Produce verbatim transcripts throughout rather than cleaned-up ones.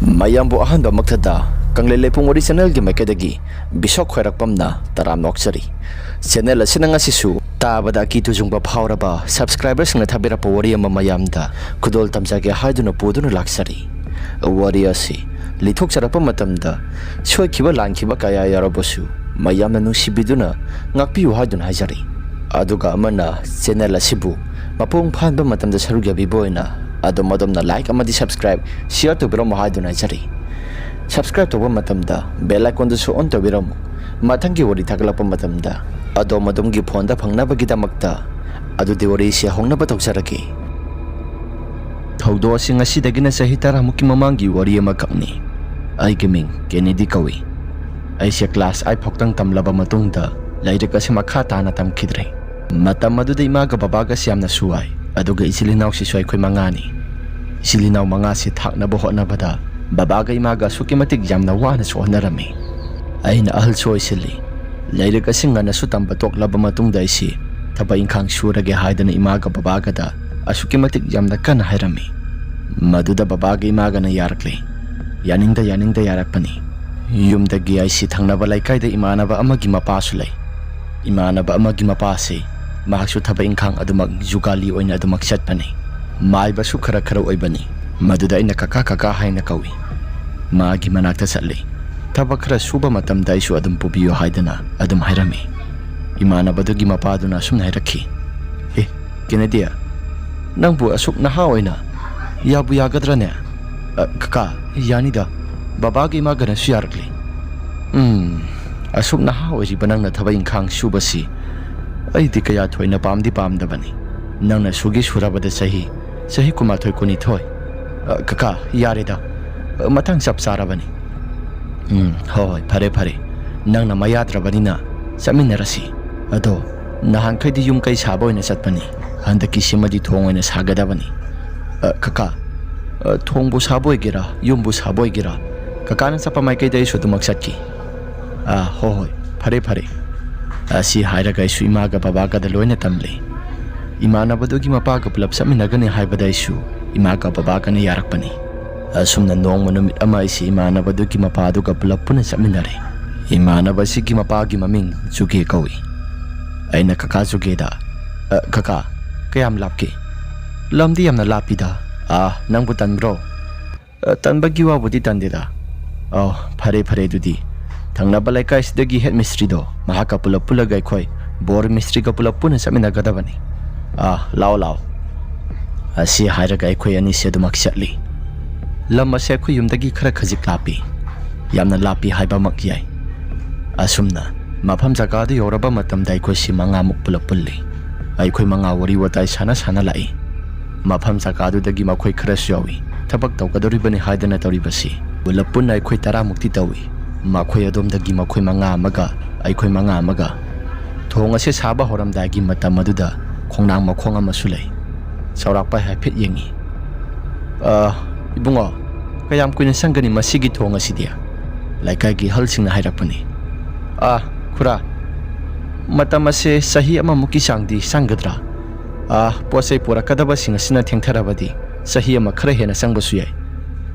ꯃꯌꯥꯝꯕꯨ ꯑꯍꯥꯟꯕꯃꯛꯇꯗ ꯀꯪꯂꯩ ꯂꯩꯄꯨꯡ ꯋꯥꯔꯤ ꯆꯦꯅꯦꯜꯒꯤ ꯃꯥꯏꯀꯩꯗꯒꯤ ꯕꯤꯁꯣꯛ ꯈ꯭ꯋꯥꯏꯔꯥꯛꯄꯝꯅ ꯇꯔꯥꯝꯅ ꯑꯣꯛꯆꯔꯤ꯫ ꯆꯦꯅꯦꯜ ꯑꯁꯤꯅ ꯉꯁꯤꯁꯨ ꯇꯥꯕꯗ ꯑꯀꯤ ꯇꯨꯖꯨꯡꯕ ꯐꯥꯎꯔꯕ ꯁꯕꯁꯀ꯭ꯔꯥꯏꯕꯔꯁꯤꯡꯅ ꯊꯥꯕꯤꯔꯛꯄ ꯋꯥꯔꯤ ꯑꯃ ꯃꯌꯥꯝꯗ ꯈꯨꯗꯣꯜ ꯇꯝꯖꯒꯦ ꯍꯥꯏꯗꯨꯅ ꯄꯨꯗꯨꯅ ꯂꯥꯛꯆꯔꯤ꯫ ꯋꯥꯔꯤ ꯑꯁꯤ ꯂꯤꯊꯣꯛꯆꯔꯛꯄ ꯃꯇꯝꯗ ꯁꯣꯏꯈꯤꯕ ꯂꯥꯟꯈꯤꯕ ꯀꯌꯥ ꯌꯥꯎꯔꯕꯁꯨ ꯃꯌꯥꯝꯅ ꯅꯨꯡꯁꯤꯕꯤꯗꯨꯅ ꯉꯥꯛꯄꯤꯌꯨ ꯍꯥꯏꯗꯨꯅ ꯍꯥꯏꯖꯔꯤ꯫ ꯑꯗꯨꯒ ꯑꯃꯅ ꯆꯦꯅꯦꯜ ꯑꯁꯤꯕꯨ ꯃꯄꯨꯡ ꯐꯥꯍꯟꯕ ꯃꯇꯝꯗ ꯁꯔꯨꯛ ꯌꯥꯕꯤꯕ ꯑꯣꯏꯅ ꯑꯗꯣꯝ ꯑꯗꯣꯝꯅ ꯂꯥꯏꯛ ꯑꯃꯗꯤ ꯁꯕꯁꯀ꯭ꯔꯥꯏꯕ, ꯁꯤꯌꯔ ꯇꯧꯕꯤꯔꯝꯃꯨ ꯍꯥꯏꯗꯨꯅ ꯍꯥꯏꯖꯔꯤ꯫ ꯁꯕꯁꯀ꯭ꯔꯥꯏꯕ ꯇꯧꯕ ꯃꯇꯝꯗ ꯕꯦꯜ ꯑꯥꯏꯀꯣꯟꯗꯨꯁꯨ ꯑꯣꯟ ꯇꯧꯕꯤꯔꯝꯃꯨ꯫ ꯃꯊꯪꯒꯤ ꯋꯥꯔꯤ ꯊꯥꯒꯠꯂꯛꯄ ꯃꯇꯝꯗ ꯑꯗꯣꯝ ꯑꯗꯣꯝꯒꯤ ꯐꯣꯟꯗ ꯐꯪꯅꯕꯒꯤꯗꯃꯛꯇ꯫ ꯑꯗꯨꯗꯤ ꯋꯥꯔꯤꯁꯤ ꯍꯧꯅꯕ ꯇꯧꯖꯔꯒꯦ꯫ ꯊꯧꯗꯣꯛ ꯑꯁꯤ ꯉꯁꯤꯗꯒꯤꯅ ꯆꯍꯤ ꯇꯔꯥꯃꯨꯛꯀꯤ ꯃꯃꯥꯡꯒꯤ ꯋꯥꯔꯤ ꯑꯃꯈꯛꯅꯤ꯫ ꯑꯩꯒꯤ ꯃꯤꯡ ꯀꯦꯅꯦꯗꯤ ꯀꯧꯏ꯫ ꯑꯩꯁꯦ ꯀ꯭ꯂꯥꯁ ꯑꯥꯏꯠ ꯐꯥꯎꯇꯪ ꯇꯝꯂꯕ ꯃꯇꯨꯡꯗ ꯂꯥꯏꯔꯤꯛ ꯑꯁꯤ ꯃꯈꯥ ꯇꯥꯅ ꯇꯝꯈꯤꯗ꯭ꯔꯦ꯫ ꯃꯇꯝ ꯑꯗꯨꯗ ꯏꯃꯥꯒ ꯕꯕꯥꯒꯁꯤ ꯌꯥꯝꯅꯁꯨ ꯋꯥꯏ, ꯑꯗꯨꯒ ꯏꯆꯤꯜ ꯏꯅꯥꯎꯁꯤꯁꯨ ꯑꯩꯈꯣꯏ ꯃꯉꯥꯅꯤ꯫ ꯏꯆꯤꯜ ꯏꯅꯥꯎ ꯃꯉꯥꯁꯤ ꯊꯥꯛꯅꯕ ꯍꯣꯠꯅꯕꯗ ꯕꯕꯥꯒ ꯏꯃꯥꯒ ꯑꯁꯨꯛꯀꯤ ꯃꯇꯤꯛ ꯌꯥꯝꯅ ꯋꯥꯅꯁꯨ ꯍꯣꯠꯅꯔꯝꯃꯤ꯫ ꯑꯩꯅ ꯑꯍꯜꯁꯨ ꯑꯣꯏꯁꯤꯜꯂꯤ꯫ ꯂꯥꯏꯔꯤꯛ ꯑꯁꯤ ꯉꯟꯅꯁꯨ ꯇꯝꯕ ꯇꯣꯛꯂꯕ ꯃꯇꯨꯡꯗ ꯑꯩꯁꯤ ꯊꯕꯛ ꯏꯪꯈꯥꯡ ꯁꯨꯔꯒꯦ ꯍꯥꯏꯗꯨꯅ ꯏꯃꯥꯒ ꯕꯕꯥꯒꯗ ꯑꯁꯨꯛꯀꯤ ꯃꯇꯤꯛ ꯌꯥꯝꯅ ꯀꯟꯅ ꯍꯥꯏꯔꯝꯃꯤ꯫ ꯃꯗꯨꯗ ꯕꯕꯥꯒ ꯏꯃꯥꯒꯅ ꯌꯥꯔꯛꯂꯦ꯫ ꯌꯥꯅꯤꯡꯗ ꯌꯥꯅꯤꯡꯗ ꯌꯥꯔꯛꯄꯅꯤ꯫ ꯌꯨꯝꯗꯒꯤ ꯑꯩꯁꯤ ꯊꯪꯅꯕ ꯂꯩꯀꯥꯏꯗ ꯏꯃꯥꯟꯅꯕ ꯑꯃꯒꯤ ꯃꯄꯥꯁꯨ ꯂꯩ꯫ ꯏꯃꯥꯟꯅꯕ ꯑꯃꯒꯤ ꯃꯄꯥꯁꯤ ꯃꯍꯥꯛꯁꯨ ꯊꯕꯛ ꯏꯪꯈꯥꯡ ꯑꯗꯨꯃꯛ ꯖꯨꯒꯥꯂꯤ ꯑꯣꯏꯅ ꯑꯗꯨꯃꯛ ꯆꯠꯄꯅꯤ꯫ ꯃꯥꯏꯕꯁꯨ ꯈꯔ ꯈꯔ ꯑꯣꯏꯕꯅꯤ꯫ ꯃꯗꯨꯗ ꯑꯩꯅ "ꯀꯀꯥ, ꯀꯀꯥ" ꯍꯥꯏꯅ ꯀꯧꯏ꯫ ꯃꯥꯒꯤ ꯃꯅꯥꯛꯇ ꯆꯠꯂꯤ꯫ ꯊꯕꯛ ꯈꯔ ꯁꯨꯕ ꯃꯇꯝꯗ ꯑꯩꯁꯨ ꯑꯗꯨꯝ ꯄꯨꯕꯤꯌꯨ ꯍꯥꯏꯗꯨꯅ ꯑꯗꯨꯝ ꯍꯥꯏꯔꯝꯃꯤ꯫ ꯏꯃꯥꯟꯅꯕꯗꯨꯒꯤ ꯃꯄꯥꯗꯨꯅ ꯑꯁꯨꯝꯅ ꯍꯥꯏꯔꯛꯈꯤ, "ꯑꯦ, ꯀꯦꯅꯦꯗꯤ, ꯅꯪꯕꯨ ꯑꯁꯨꯛ ꯅꯍꯥ ꯑꯣꯏꯅ ꯌꯥꯕꯨ ꯌꯥꯒꯗ꯭ꯔꯅꯦ?" "ꯑ, ꯀꯀꯥ, ꯌꯥꯅꯤꯗ꯫ ꯕꯕꯥꯒ ꯏꯃꯥꯒꯅꯁꯨ ꯌꯥꯔꯛꯂꯤ꯫" "ꯎꯝ, ꯑꯁꯨꯛ ꯅꯍꯥ ꯑꯣꯏꯔꯤꯕ ꯅꯪꯅ ꯊꯕꯛ ꯏꯪꯈꯥꯡ ꯁꯨꯕꯁꯤ ꯑꯩꯗꯤ ꯀꯌꯥ ꯊꯣꯏꯅ ꯄꯥꯝꯗꯤ ꯄꯥꯝꯗꯕꯅꯤ꯫ ꯅꯪꯅ ꯁꯨꯒꯤ ꯁꯨꯔꯕꯗ ꯆꯍꯤ, ꯆꯍꯤ ꯀꯨꯟꯃꯥꯊꯣꯏ, ꯀꯨꯟꯅꯤꯊꯣꯏ꯫ ꯑ, ꯀꯀꯥ, ꯌꯥꯔꯦꯗ꯫ ꯑ, ꯃꯇꯥꯡ ꯆꯞ ꯆꯥꯔꯕꯅꯤ꯫" "ꯎꯝ, ꯍꯣꯏ, ꯍꯣꯏ, ꯐꯔꯦ, ꯐꯔꯦ꯫ ꯅꯪꯅ ꯃꯌꯥꯗ꯭ꯔꯕꯅꯤꯅ ꯆꯠꯃꯤꯟꯅꯔꯁꯤ꯫ ꯑꯗꯣ ꯅꯍꯥꯟꯈꯩꯗꯤ ꯌꯨꯝ ꯀꯩ ꯁꯥꯕ ꯑꯣꯏꯅ ꯆꯠꯄꯅꯤ꯫ ꯍꯟꯗꯛꯀꯤꯁꯤꯃꯗꯤ ꯊꯣꯡ ꯑꯣꯏꯅ ꯁꯥꯒꯗꯕꯅꯤ꯫" "ꯑ, ꯀꯀꯥ, ꯑ, ꯊꯣꯡꯕꯨ ꯁꯥꯕ ꯑꯣꯏꯒꯦꯔꯥ, ꯌꯨꯝꯕꯨ ꯁꯥꯕ ꯑꯣꯏꯒꯦꯔꯥ, ꯀꯀꯥꯅ ꯆꯠꯄ ꯃꯥꯏꯀꯩꯗ ꯑꯩꯁꯨ ꯑꯗꯨꯃꯛ ꯆꯠꯈꯤ꯫" "ꯑ, ꯍꯣꯏ, ꯍꯣꯏ, ꯐꯔꯦ, ꯐꯔꯦ꯫" ꯑꯁꯤ ꯍꯥꯏꯔꯒ ꯑꯩꯁꯨ ꯏꯃꯥꯒ ꯕꯕꯥꯒꯗ ꯂꯣꯏꯅ ꯇꯝꯂꯦ꯫ ꯏꯃꯥꯟꯅꯕꯗꯨꯒꯤ ꯃꯄꯥꯒ ꯄꯨꯂꯞ ꯆꯠꯃꯤꯟꯅꯒꯅꯤ ꯍꯥꯏꯕꯗ ꯑꯩꯁꯨ ꯏꯃꯥꯒ ꯕꯕꯥꯒꯅ ꯌꯥꯔꯛꯄꯅꯤ꯫ ꯑꯁꯨꯝꯅ ꯅꯣꯡꯃ ꯅꯨꯃꯤꯠ ꯑꯃ ꯑꯩꯁꯤ ꯏꯃꯥꯟꯅꯕꯗꯨꯒꯤ ꯃꯄꯥꯗꯨꯒ ꯄꯨꯂꯞ ꯄꯨꯟꯅ ꯆꯠꯃꯤꯟꯅꯔꯦ꯫ ꯏꯃꯥꯟꯅꯕꯁꯤꯒꯤ ꯃꯄꯥꯒꯤ ꯃꯃꯤꯡ ꯖꯨꯒꯦ ꯀꯧꯏ꯫ ꯑꯩꯅ ꯀꯀꯥ ꯖꯨꯒꯦꯗ, "ꯑ, ꯀꯀꯥ, ꯀꯌꯥꯝ ꯂꯥꯞꯀꯦ?" "ꯂꯝꯗꯤ ꯌꯥꯝꯅ ꯂꯥꯞꯄꯤꯗ꯫ ꯑꯥ, ꯅꯪꯕꯨ ꯇꯟꯕ꯭ꯔꯣ?" "ꯑ, ꯇꯟꯕꯒꯤ ꯋꯥꯕꯨꯗꯤ ꯇꯟꯗꯦꯗ꯫ ꯑꯣ, ꯐꯔꯦ, ꯐꯔꯦ ꯑꯗꯨꯗꯤ꯫ ꯊꯪꯅꯕ ꯂꯩꯀꯥꯏꯁꯤꯗꯒꯤ ꯍꯦꯠ ꯃꯤꯁꯇ꯭ꯔꯤꯗꯣ, ꯃꯍꯥꯛꯀ ꯄꯨꯂꯞ ꯄꯨꯜꯂꯒ ꯑꯩꯈꯣꯏ ꯕꯣꯔ ꯃꯤꯁꯇ꯭ꯔꯤꯒ ꯄꯨꯂꯞ ꯄꯨꯟꯅ ꯆꯠꯃꯤꯟꯅꯒꯗꯕꯅꯤ꯫ ꯑꯥ, ꯂꯥꯛꯑꯣ, ꯂꯥꯛꯑꯣ꯫" ꯑꯁꯤ ꯍꯥꯏꯔꯒ ꯑꯩꯈꯣꯏ ꯑꯅꯤꯁꯦ ꯑꯗꯨꯃꯛ ꯆꯠꯂꯤ꯫ ꯂꯝ ꯑꯁꯦ ꯑꯩꯈꯣꯏ ꯌꯨꯝꯗꯒꯤ ꯈꯔ ꯈꯖꯤꯛ ꯂꯥꯞꯄꯤ꯫ ꯌꯥꯝꯅ ꯂꯥꯞꯄꯤ ꯍꯥꯏꯕꯃꯛ ꯌꯥꯏ꯫ ꯑꯁꯨꯝꯅ ꯃꯐꯝ ꯖꯒꯥꯗꯨ ꯌꯧꯔꯕ ꯃꯇꯝꯗ ꯑꯩꯈꯣꯏꯁꯤ ꯃꯉꯥꯃꯨꯛ ꯄꯨꯂꯞ ꯄꯨꯜꯂꯤ꯫ ꯑꯩꯈꯣꯏ ꯃꯉꯥ ꯋꯥꯔꯤ ꯋꯥꯇꯥꯏ ꯁꯥꯟꯅ ꯁꯥꯟꯅ ꯂꯥꯛꯏ꯫ ꯃꯐꯝ ꯖꯒꯥꯗꯨꯗꯒꯤ ꯃꯈꯣꯏ ꯈꯔꯁꯨ ꯌꯥꯎꯏ, ꯊꯕꯛ ꯇꯧꯒꯗꯧꯔꯤꯕꯅꯤ ꯍꯥꯏꯗꯅ ꯇꯧꯔꯤꯕꯁꯤ꯫ ꯄꯨꯂꯞ ꯄꯨꯟꯅ ꯑꯩꯈꯣꯏ ꯇꯔꯥꯃꯨꯛꯇꯤ ꯇꯧꯏ꯫ ꯃꯈꯣꯏ ꯑꯗꯣꯝꯗꯒꯤ ꯃꯈꯣꯏ ꯃꯉꯥ ꯑꯃꯒ ꯑꯩꯈꯣꯏ ꯃꯉꯥ ꯑꯃꯒ꯫ ꯊꯣꯡ ꯑꯁꯤ ꯁꯥꯕ ꯍꯧꯔꯝꯗꯥꯏꯒꯤ ꯃꯇꯝ ꯑꯗꯨꯗ ꯈꯣꯡꯅꯥꯡ ꯃꯈꯣꯡ ꯑꯃꯁꯨ ꯂꯩ꯫ ꯆꯥꯎꯔꯥꯛꯄ ꯍꯥꯏꯐꯦꯠ ꯌꯦꯡꯉꯤ꯫ "ꯑ, ꯏꯕꯨꯡꯉꯣ, ꯀꯌꯥꯝ ꯀꯨꯏꯅ ꯆꯪꯒꯅꯤ ꯃꯁꯤꯒꯤ ꯊꯣꯡ ꯑꯁꯤꯗꯤ?" ꯂꯩꯀꯥꯏꯒꯤ ꯑꯍꯜꯁꯤꯡꯅ ꯍꯥꯏꯔꯛꯄꯅꯤ꯫ "ꯑ, ꯈꯨꯔꯥ, ꯃꯇꯝ ꯑꯁꯦ ꯆꯍꯤ ꯑꯃꯃꯨꯛꯀꯤ ꯆꯥꯡꯗꯤ ꯆꯪꯒꯗ꯭ꯔꯥ? ꯑ, ꯄꯣꯠ ꯆꯩ ꯄꯨꯔꯛꯀꯗꯕꯁꯤꯡ ꯑꯁꯤꯅ ꯊꯦꯡꯊꯔꯕꯗꯤ ꯆꯍꯤ ꯑꯃ ꯈꯔ ꯍꯦꯟꯅ ꯆꯪꯕꯁꯨ ꯌꯥꯏ꯫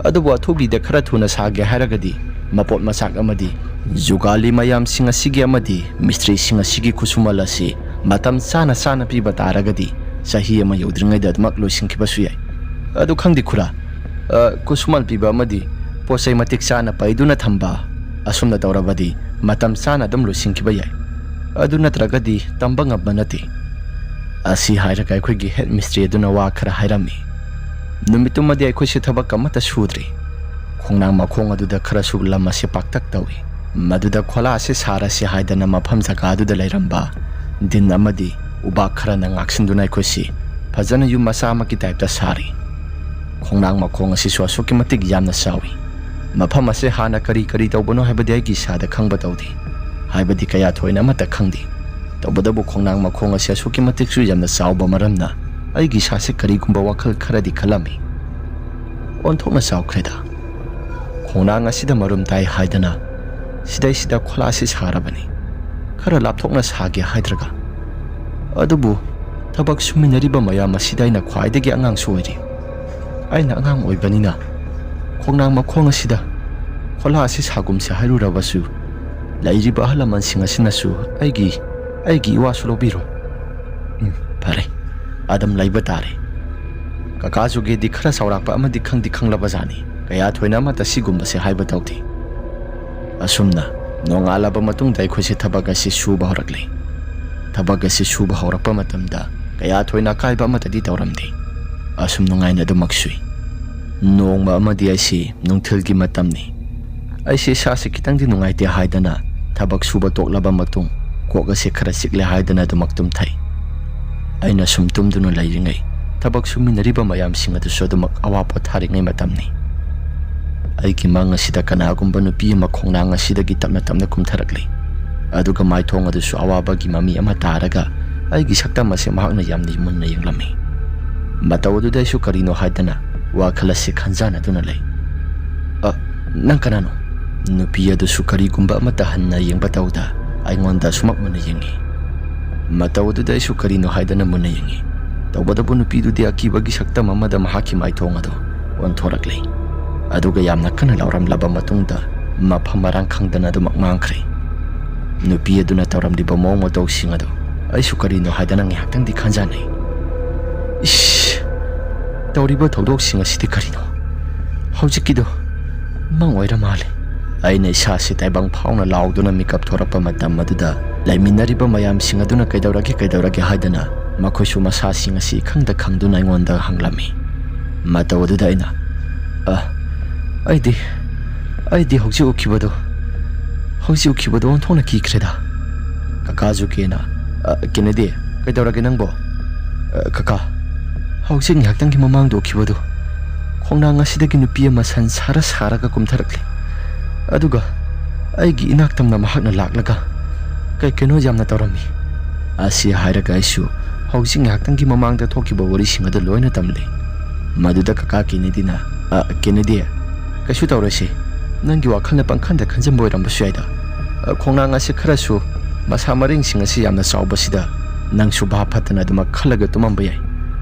ꯑꯗꯨꯕꯨ ꯑꯊꯨꯕꯤꯗ ꯈꯔ ꯊꯨꯅ ꯁꯥꯒꯦ ꯍꯥꯏꯔꯒꯗꯤ ꯃꯄꯣꯠ ꯃꯆꯥꯛ ꯑꯃꯗꯤ ꯖꯨꯒꯥꯂꯤ ꯃꯌꯥꯝꯁꯤꯡ ꯑꯁꯤꯒꯤ ꯑꯃꯗꯤ ꯃꯤꯁꯇ꯭ꯔꯤꯁꯤꯡ ꯑꯁꯤꯒꯤ ꯈꯨꯠꯁꯨꯃꯜ ꯑꯁꯤ ꯃꯇꯝ ꯆꯥꯅ ꯆꯥꯅ ꯄꯤꯕ ꯇꯥꯔꯒꯗꯤ ꯆꯍꯤ ꯑꯃ ꯌꯧꯗ꯭ꯔꯤꯉꯩꯗ ꯑꯗꯨꯃꯛ ꯂꯣꯏꯁꯤꯟꯈꯤꯕꯁꯨ ꯌꯥꯏ꯫ ꯑꯗꯨ ꯈꯪꯗꯦ ꯈꯨꯔꯥ, ꯑ, ꯈꯨꯠꯁꯨꯃꯜ ꯄꯤꯕ ꯑꯃꯗꯤ ꯄꯣꯠ ꯆꯩ ꯃꯇꯤꯛ ꯆꯥꯅ ꯄꯩꯗꯨꯅ ꯊꯝꯕ, ꯑꯁꯨꯝꯅ ꯇꯧꯔꯕꯗꯤ ꯃꯇꯝ ꯆꯥꯅ ꯑꯗꯨꯝ ꯂꯣꯏꯁꯤꯟꯈꯤꯕ ꯌꯥꯏ꯫ ꯑꯗꯨ ꯅꯠꯇ꯭ꯔꯒꯗꯤ ꯇꯝꯕ ꯉꯝꯕ ꯅꯠꯇꯦ꯫" ꯑꯁꯤ ꯍꯥꯏꯔꯒ ꯑꯩꯈꯣꯏꯒꯤ ꯍꯦꯠ ꯃꯤꯁꯇ꯭ꯔꯤ ꯑꯗꯨꯅ ꯋꯥ ꯈꯔ ꯍꯥꯏꯔꯝꯃꯤ꯫ ꯅꯨꯃꯤꯠꯇꯨꯃꯗꯤ ꯑꯩꯈꯣꯏꯁꯦ ꯊꯕꯛ ꯑꯃꯠꯇ ꯁꯨꯗ꯭ꯔꯤ꯫ ꯈꯣꯡꯅꯥꯡ ꯃꯈꯣꯡ ꯑꯗꯨꯗ ꯈꯔꯁꯨ ꯂꯝ ꯑꯁꯤ ꯄꯥꯛꯇꯛ ꯇꯧꯏ꯫ ꯃꯗꯨꯗ ꯈꯣꯂꯥ ꯑꯁꯤ ꯁꯥꯔꯁꯤ ꯍꯥꯏꯗꯅ ꯃꯐꯝ ꯖꯒꯥ ꯑꯗꯨꯗ ꯂꯩꯔꯝꯕ ꯗꯤꯟ ꯑꯃꯗꯤ ꯎꯕꯥꯛ ꯈꯔꯅ ꯉꯥꯛꯁꯤꯟꯗꯨꯅ ꯑꯩꯈꯣꯏꯁꯤ ꯐꯖꯅ ꯌꯨꯝ ꯃꯆꯥ ꯑꯃꯒꯤ ꯇꯥꯏꯞꯇ ꯁꯥꯔꯤ꯫ ꯈꯣꯡꯅꯥꯡ ꯃꯈꯣꯡ ꯑꯁꯤꯁꯨ ꯑꯁꯨꯛꯀꯤ ꯃꯇꯤꯛ ꯌꯥꯝꯅ ꯆꯥꯎꯏ꯫ ꯃꯐꯝ ꯑꯁꯤ ꯍꯥꯟꯅ ꯀꯔꯤ ꯀꯔꯤ ꯇꯧꯕꯅꯣ ꯍꯥꯏꯕꯗꯤ ꯑꯩꯒꯤ ꯏꯁꯥꯗ ꯈꯪꯕ ꯇꯧꯗꯦ, ꯍꯥꯏꯕꯗꯤ ꯀꯌꯥ ꯊꯣꯏꯅ ꯑꯃꯠꯇ ꯈꯪꯗꯦ꯫ ꯇꯧꯕꯇꯕꯨ ꯈꯣꯡꯅꯥꯡ ꯃꯈꯣꯡ ꯑꯁꯤ ꯑꯁꯨꯛꯀꯤ ꯃꯇꯤꯛꯁꯨ ꯌꯥꯝꯅ ꯆꯥꯎꯕ ꯃꯔꯝꯅ ꯑꯩꯒꯤ ꯏꯁꯥꯁꯦ ꯀꯔꯤꯒꯨꯝꯕ ꯋꯥꯈꯜ ꯈꯔꯗꯤ ꯈꯜꯂꯝꯃꯤ꯫ ꯑꯣꯟꯊꯣꯛꯅ ꯆꯥꯎꯈ꯭ꯔꯦꯗ꯫ ꯈꯣꯡꯅꯥꯡ ꯑꯁꯤꯗ ꯃꯔꯨꯝ ꯇꯥꯏ ꯍꯥꯏꯗꯅ ꯁꯤꯗꯩꯁꯤꯗ ꯈꯣꯂꯥꯁꯤ ꯁꯥꯔꯕꯅꯤ꯫ ꯈꯔ ꯂꯥꯞꯊꯣꯛꯅ ꯁꯥꯒꯦ ꯍꯥꯏꯗ꯭ꯔꯒ꯫ ꯑꯗꯨꯕꯨ ꯊꯕꯛ ꯁꯨꯃꯤꯟꯅꯔꯤꯕ ꯃꯌꯥꯝ ꯑꯁꯤꯗ ꯑꯩꯅ ꯈ꯭ꯋꯥꯏꯗꯒꯤ ꯑꯉꯥꯡꯁꯨ ꯑꯣꯏꯔꯤ꯫ ꯑꯩꯅ ꯑꯉꯥꯡ ꯑꯣꯏꯕꯅꯤꯅ ꯈꯣꯡꯅꯥꯡ ꯃꯈꯣꯡ ꯑꯁꯤꯗ ꯈꯣꯂꯥ ꯑꯁꯤ ꯁꯥꯒꯨꯝꯁꯦ ꯍꯥꯏꯔꯨꯔꯕꯁꯨ, ꯂꯩꯔꯤꯕ ꯑꯍꯜ ꯂꯃꯟꯁꯤꯡ ꯑꯁꯤꯅꯁꯨ ꯑꯩꯒꯤ, ꯑꯩꯒꯤ ꯏꯋꯥꯁꯨ ꯂꯧꯕꯤꯔꯣꯏ꯫ ꯎꯝ, ꯐꯔꯦ꯫ ꯑꯗꯨꯝ ꯂꯩꯕ ꯇꯥꯔꯦ꯫ ꯀꯀꯥ ꯖꯨꯒꯦꯗꯤ ꯈꯔ ꯆꯥꯎꯔꯥꯛꯄ ꯑꯃꯗꯤ ꯈꯪꯗꯤ ꯈꯪꯂꯕ ꯖꯥꯠꯅꯤ꯫ ꯀꯌꯥ ꯊꯣꯏꯅ ꯑꯃꯠꯇ ꯁꯤꯒꯨꯝꯕꯁꯦ ꯍꯥꯏꯕ ꯇꯧꯗꯦ꯫ ꯑꯁꯨꯝꯅ ꯅꯣꯡꯉꯥꯜꯂꯕ ꯃꯇꯨꯡꯗ ꯑꯩꯈꯣꯏꯁꯦ ꯊꯕꯛ ꯑꯁꯤ ꯁꯨꯕ ꯍꯧꯔꯛꯂꯦ꯫ ꯊꯕꯛ ꯑꯁꯤ ꯁꯨꯕ ꯍꯧꯔꯛꯄ ꯃꯇꯝꯗ ꯀꯌꯥ ꯊꯣꯏꯅ ꯑꯀꯥꯏꯕ ꯑꯃꯠꯇꯗꯤ ꯇꯧꯔꯝꯗꯦ꯫ ꯑꯁꯨꯝ ꯅꯨꯡꯉꯥꯏꯅ ꯑꯗꯨꯃꯛ ꯁꯨꯏ꯫ ꯅꯣꯡꯃ ꯑꯃꯗꯤ ꯑꯩꯁꯤ ꯅꯨꯡꯊꯤꯜꯒꯤ ꯃꯇꯝꯅꯤ꯫ ꯑꯩꯁꯤ ꯏꯁꯥꯁꯤ ꯈꯤꯇꯪꯗꯤ ꯅꯨꯡꯉꯥꯏꯇꯦ ꯍꯥꯏꯗꯅ ꯊꯕꯛ ꯁꯨꯕ ꯇꯣꯛꯂꯕ ꯃꯇꯨꯡ ꯀꯣꯛ ꯑꯁꯤ ꯈꯔ ꯆꯤꯛꯂꯦ ꯍꯥꯏꯗꯅ ꯑꯗꯨꯃꯛ ꯇꯨꯝꯊꯩ꯫ ꯑꯩꯅ ꯁꯨꯝ ꯇꯨꯝꯗꯨꯅ ꯂꯩꯔꯤꯉꯩ ꯊꯕꯛ ꯁꯨꯃꯤꯟꯅꯔꯤꯕ ꯃꯌꯥꯝꯁꯤꯡ ꯑꯗꯨꯁꯨ ꯑꯗꯨꯃꯛ ꯑꯋꯥ ꯄꯣꯊꯥꯔꯤꯉꯩ ꯃꯇꯝꯅꯤ꯫ ꯑꯩꯒꯤ ꯃꯪ ꯑꯁꯤꯗ ꯀꯅꯥꯒꯨꯝꯕ ꯅꯨꯄꯤ ꯑꯃ ꯈꯣꯡꯅꯥꯡ ꯑꯁꯤꯗꯒꯤ ꯇꯞꯅ ꯇꯞꯅ ꯀꯨꯝꯊꯔꯛꯂꯤ꯫ ꯑꯗꯨꯒ ꯃꯥꯏꯊꯣꯡ ꯑꯗꯨꯁꯨ ꯑꯋꯥꯕꯒꯤ ꯃꯃꯤ ꯑꯃ ꯇꯥꯔꯒ ꯑꯩꯒꯤ ꯁꯛꯇꯝ ꯑꯁꯤ ꯃꯍꯥꯛꯅ ꯌꯥꯝꯅ ꯃꯨꯟꯅ ꯌꯦꯡꯂꯝꯃꯤ꯫ ꯃꯇꯧ ꯑꯗꯨꯗ ꯑꯩꯁꯨ ꯀꯔꯤꯅꯣ ꯍꯥꯏꯗꯅ ꯋꯥꯈꯜ ꯑꯁꯤ ꯈꯟꯖꯥꯟꯅꯗꯨꯅ ꯂꯩ꯫ "ꯑ, ꯅꯪ ꯀꯅꯥꯅꯣ?" ꯅꯨꯄꯤ ꯑꯗꯨꯁꯨ ꯀꯔꯤꯒꯨꯝꯕ ꯑꯃꯠꯇ ꯍꯟꯅ ꯌꯦꯡꯕ ꯇꯧꯗ ꯑꯩꯉꯣꯟꯗ ꯁꯨꯃꯛ ꯃꯨꯟꯅ ꯌꯦꯡꯉꯤ꯫ ꯃꯇꯧ ꯑꯗꯨꯗ ꯑꯩꯁꯨ ꯀꯔꯤꯅꯣ ꯍꯥꯏꯗꯅ ꯃꯨꯟꯅ ꯌꯦꯡꯉꯤ꯫ ꯇꯧꯕꯇꯕꯨ ꯅꯨꯄꯤꯗꯨꯗꯤ ꯑꯀꯤꯕꯒꯤ ꯁꯛꯇꯝ ꯑꯃꯗ ꯃꯍꯥꯛꯀꯤ ꯃꯥꯏꯊꯣꯡ ꯑꯗꯨ ꯑꯣꯟꯊꯣꯔꯛꯂꯤ꯫ ꯑꯗꯨꯒ ꯌꯥꯝꯅ ꯀꯟꯅ ꯂꯥꯎꯔꯝꯂꯕ ꯃꯇꯨꯡꯗ ꯃꯐꯝ ꯃꯔꯥꯡ ꯈꯪꯗꯅ ꯑꯗꯨꯃꯛ ꯃꯥꯡꯈ꯭ꯔꯦ꯫ ꯅꯨꯄꯤ ꯑꯗꯨꯅ ꯇꯧꯔꯝꯂꯤꯕ ꯃꯑꯣꯡ ꯃꯇꯧꯁꯤꯡ ꯑꯗꯨ ꯑꯩꯁꯨ ꯀꯔꯤꯅꯣ ꯍꯥꯏꯗꯅ ꯉꯥꯏꯍꯥꯛꯇꯪꯗꯤ ꯈꯟꯖꯥꯟꯅꯩ꯫ ꯏꯁ! ꯇꯧꯔꯤꯕ ꯊꯧꯗꯣꯛꯁꯤꯡ ꯑꯁꯤꯗꯤ ꯀꯔꯤꯅꯣ? ꯍꯧꯖꯤꯛꯀꯤꯗꯣ ꯃꯪ ꯑꯣꯏꯔ ꯃꯥꯜꯂꯦ꯫ ꯑꯩꯅ ꯏꯁꯥꯁꯤ ꯇꯥꯏꯕꯪ ꯐꯥꯎꯅ ꯂꯥꯎꯗꯨꯅ ꯃꯤꯀꯞ ꯊꯣꯔꯛꯄ ꯃꯇꯝ ꯑꯗꯨꯗ ꯂꯩꯃꯤꯟꯅꯔꯤꯕ ꯃꯌꯥꯝꯁꯤꯡ ꯑꯗꯨꯅ "ꯀꯩꯗꯧꯔꯒꯦ, ꯀꯩꯗꯧꯔꯒꯦ?" ꯍꯥꯏꯗꯅ ꯃꯈꯣꯏꯁꯨ ꯃꯁꯥꯁꯤꯡ ꯑꯁꯤ ꯏꯈꯪꯗ ꯈꯪꯗꯨꯅ ꯑꯩꯉꯣꯟꯗ ꯍꯪꯂꯝꯃꯤ꯫ ꯃꯇꯧ ꯑꯗꯨꯗ ꯑꯩꯅ, "ꯑ, ꯑꯩꯗꯤ, ꯑꯩꯗꯤ ꯍꯧꯖꯤꯛ ꯎꯈꯤꯕꯗꯣ, ꯍꯧꯖꯤꯛ ꯎꯈꯤꯕꯗꯣ ꯑꯣꯟꯊꯣꯛꯅ ꯀꯤꯈ꯭ꯔꯦꯗ꯫" ꯀꯀꯥ ꯖꯨꯀꯦꯅ, "ꯑ, ꯀꯦꯅꯦꯗꯤ, ꯀꯩꯗꯧꯔꯒꯦ ꯅꯪꯕꯣ?" "ꯑ, ꯀꯀꯥ, ꯍꯧꯖꯤꯛ ꯉꯥꯏꯍꯥꯛꯇꯪꯒꯤ ꯃꯃꯥꯡꯗ ꯎꯈꯤꯕꯗꯣ, ꯈꯣꯡꯅꯥꯡ ꯑꯁꯤꯗꯒꯤ ꯅꯨꯄꯤ ꯑꯃ ꯁꯟ ꯁꯥꯔ ꯁꯥꯔꯒ ꯀꯨꯝꯊꯔꯛꯂꯤ꯫ ꯑꯗꯨꯒ ꯑꯩꯒꯤ ꯏꯅꯥꯛ ꯇꯝꯅ ꯃꯍꯥꯛꯅ ꯂꯥꯛꯂꯒ ꯀꯩ ꯀꯩꯅꯣ ꯌꯥꯝꯅ ꯇꯧꯔꯝꯃꯤ꯫" ꯑꯁꯤ ꯍꯥꯏꯔꯒ ꯑꯩꯁꯨ ꯍꯧꯖꯤꯛ ꯉꯥꯏꯍꯥꯛꯇꯪꯒꯤ ꯃꯃꯥꯡꯗ ꯊꯣꯛꯈꯤꯕ ꯋꯥꯔꯤꯁꯤꯡ ꯑꯗꯨ ꯂꯣꯏꯅ ꯇꯝꯂꯦ꯫ ꯃꯗꯨꯗ ꯀꯀꯥ ꯀꯦꯅꯦꯗꯤꯅ, "ꯑ, ꯀꯦꯅꯦꯗꯤ, ꯀꯩꯁꯨ ꯇꯧꯔꯣꯏꯁꯦ꯫ ꯅꯪꯒꯤ ꯋꯥꯈꯜꯅ ꯄꯪꯈꯟꯗ ꯈꯟꯖꯟꯕ ꯑꯣꯏꯔꯝꯕꯁꯨ ꯌꯥꯏꯗ꯫ ꯑ, ꯈꯣꯡꯅꯥꯡ ꯑꯁꯤ ꯈꯔꯁꯨ ꯃꯁꯥ ꯃꯔꯦꯡꯁꯤꯡ ꯑꯁꯤ ꯌꯥꯝꯅ ꯆꯥꯎꯕꯁꯤꯗ ꯅꯪꯁꯨ ꯚꯥꯞ ꯐꯠꯇꯅ ꯑꯗꯨꯃꯛ ꯈꯜꯂꯒ ꯇꯨꯝꯃꯝꯕ ꯌꯥꯏ꯫"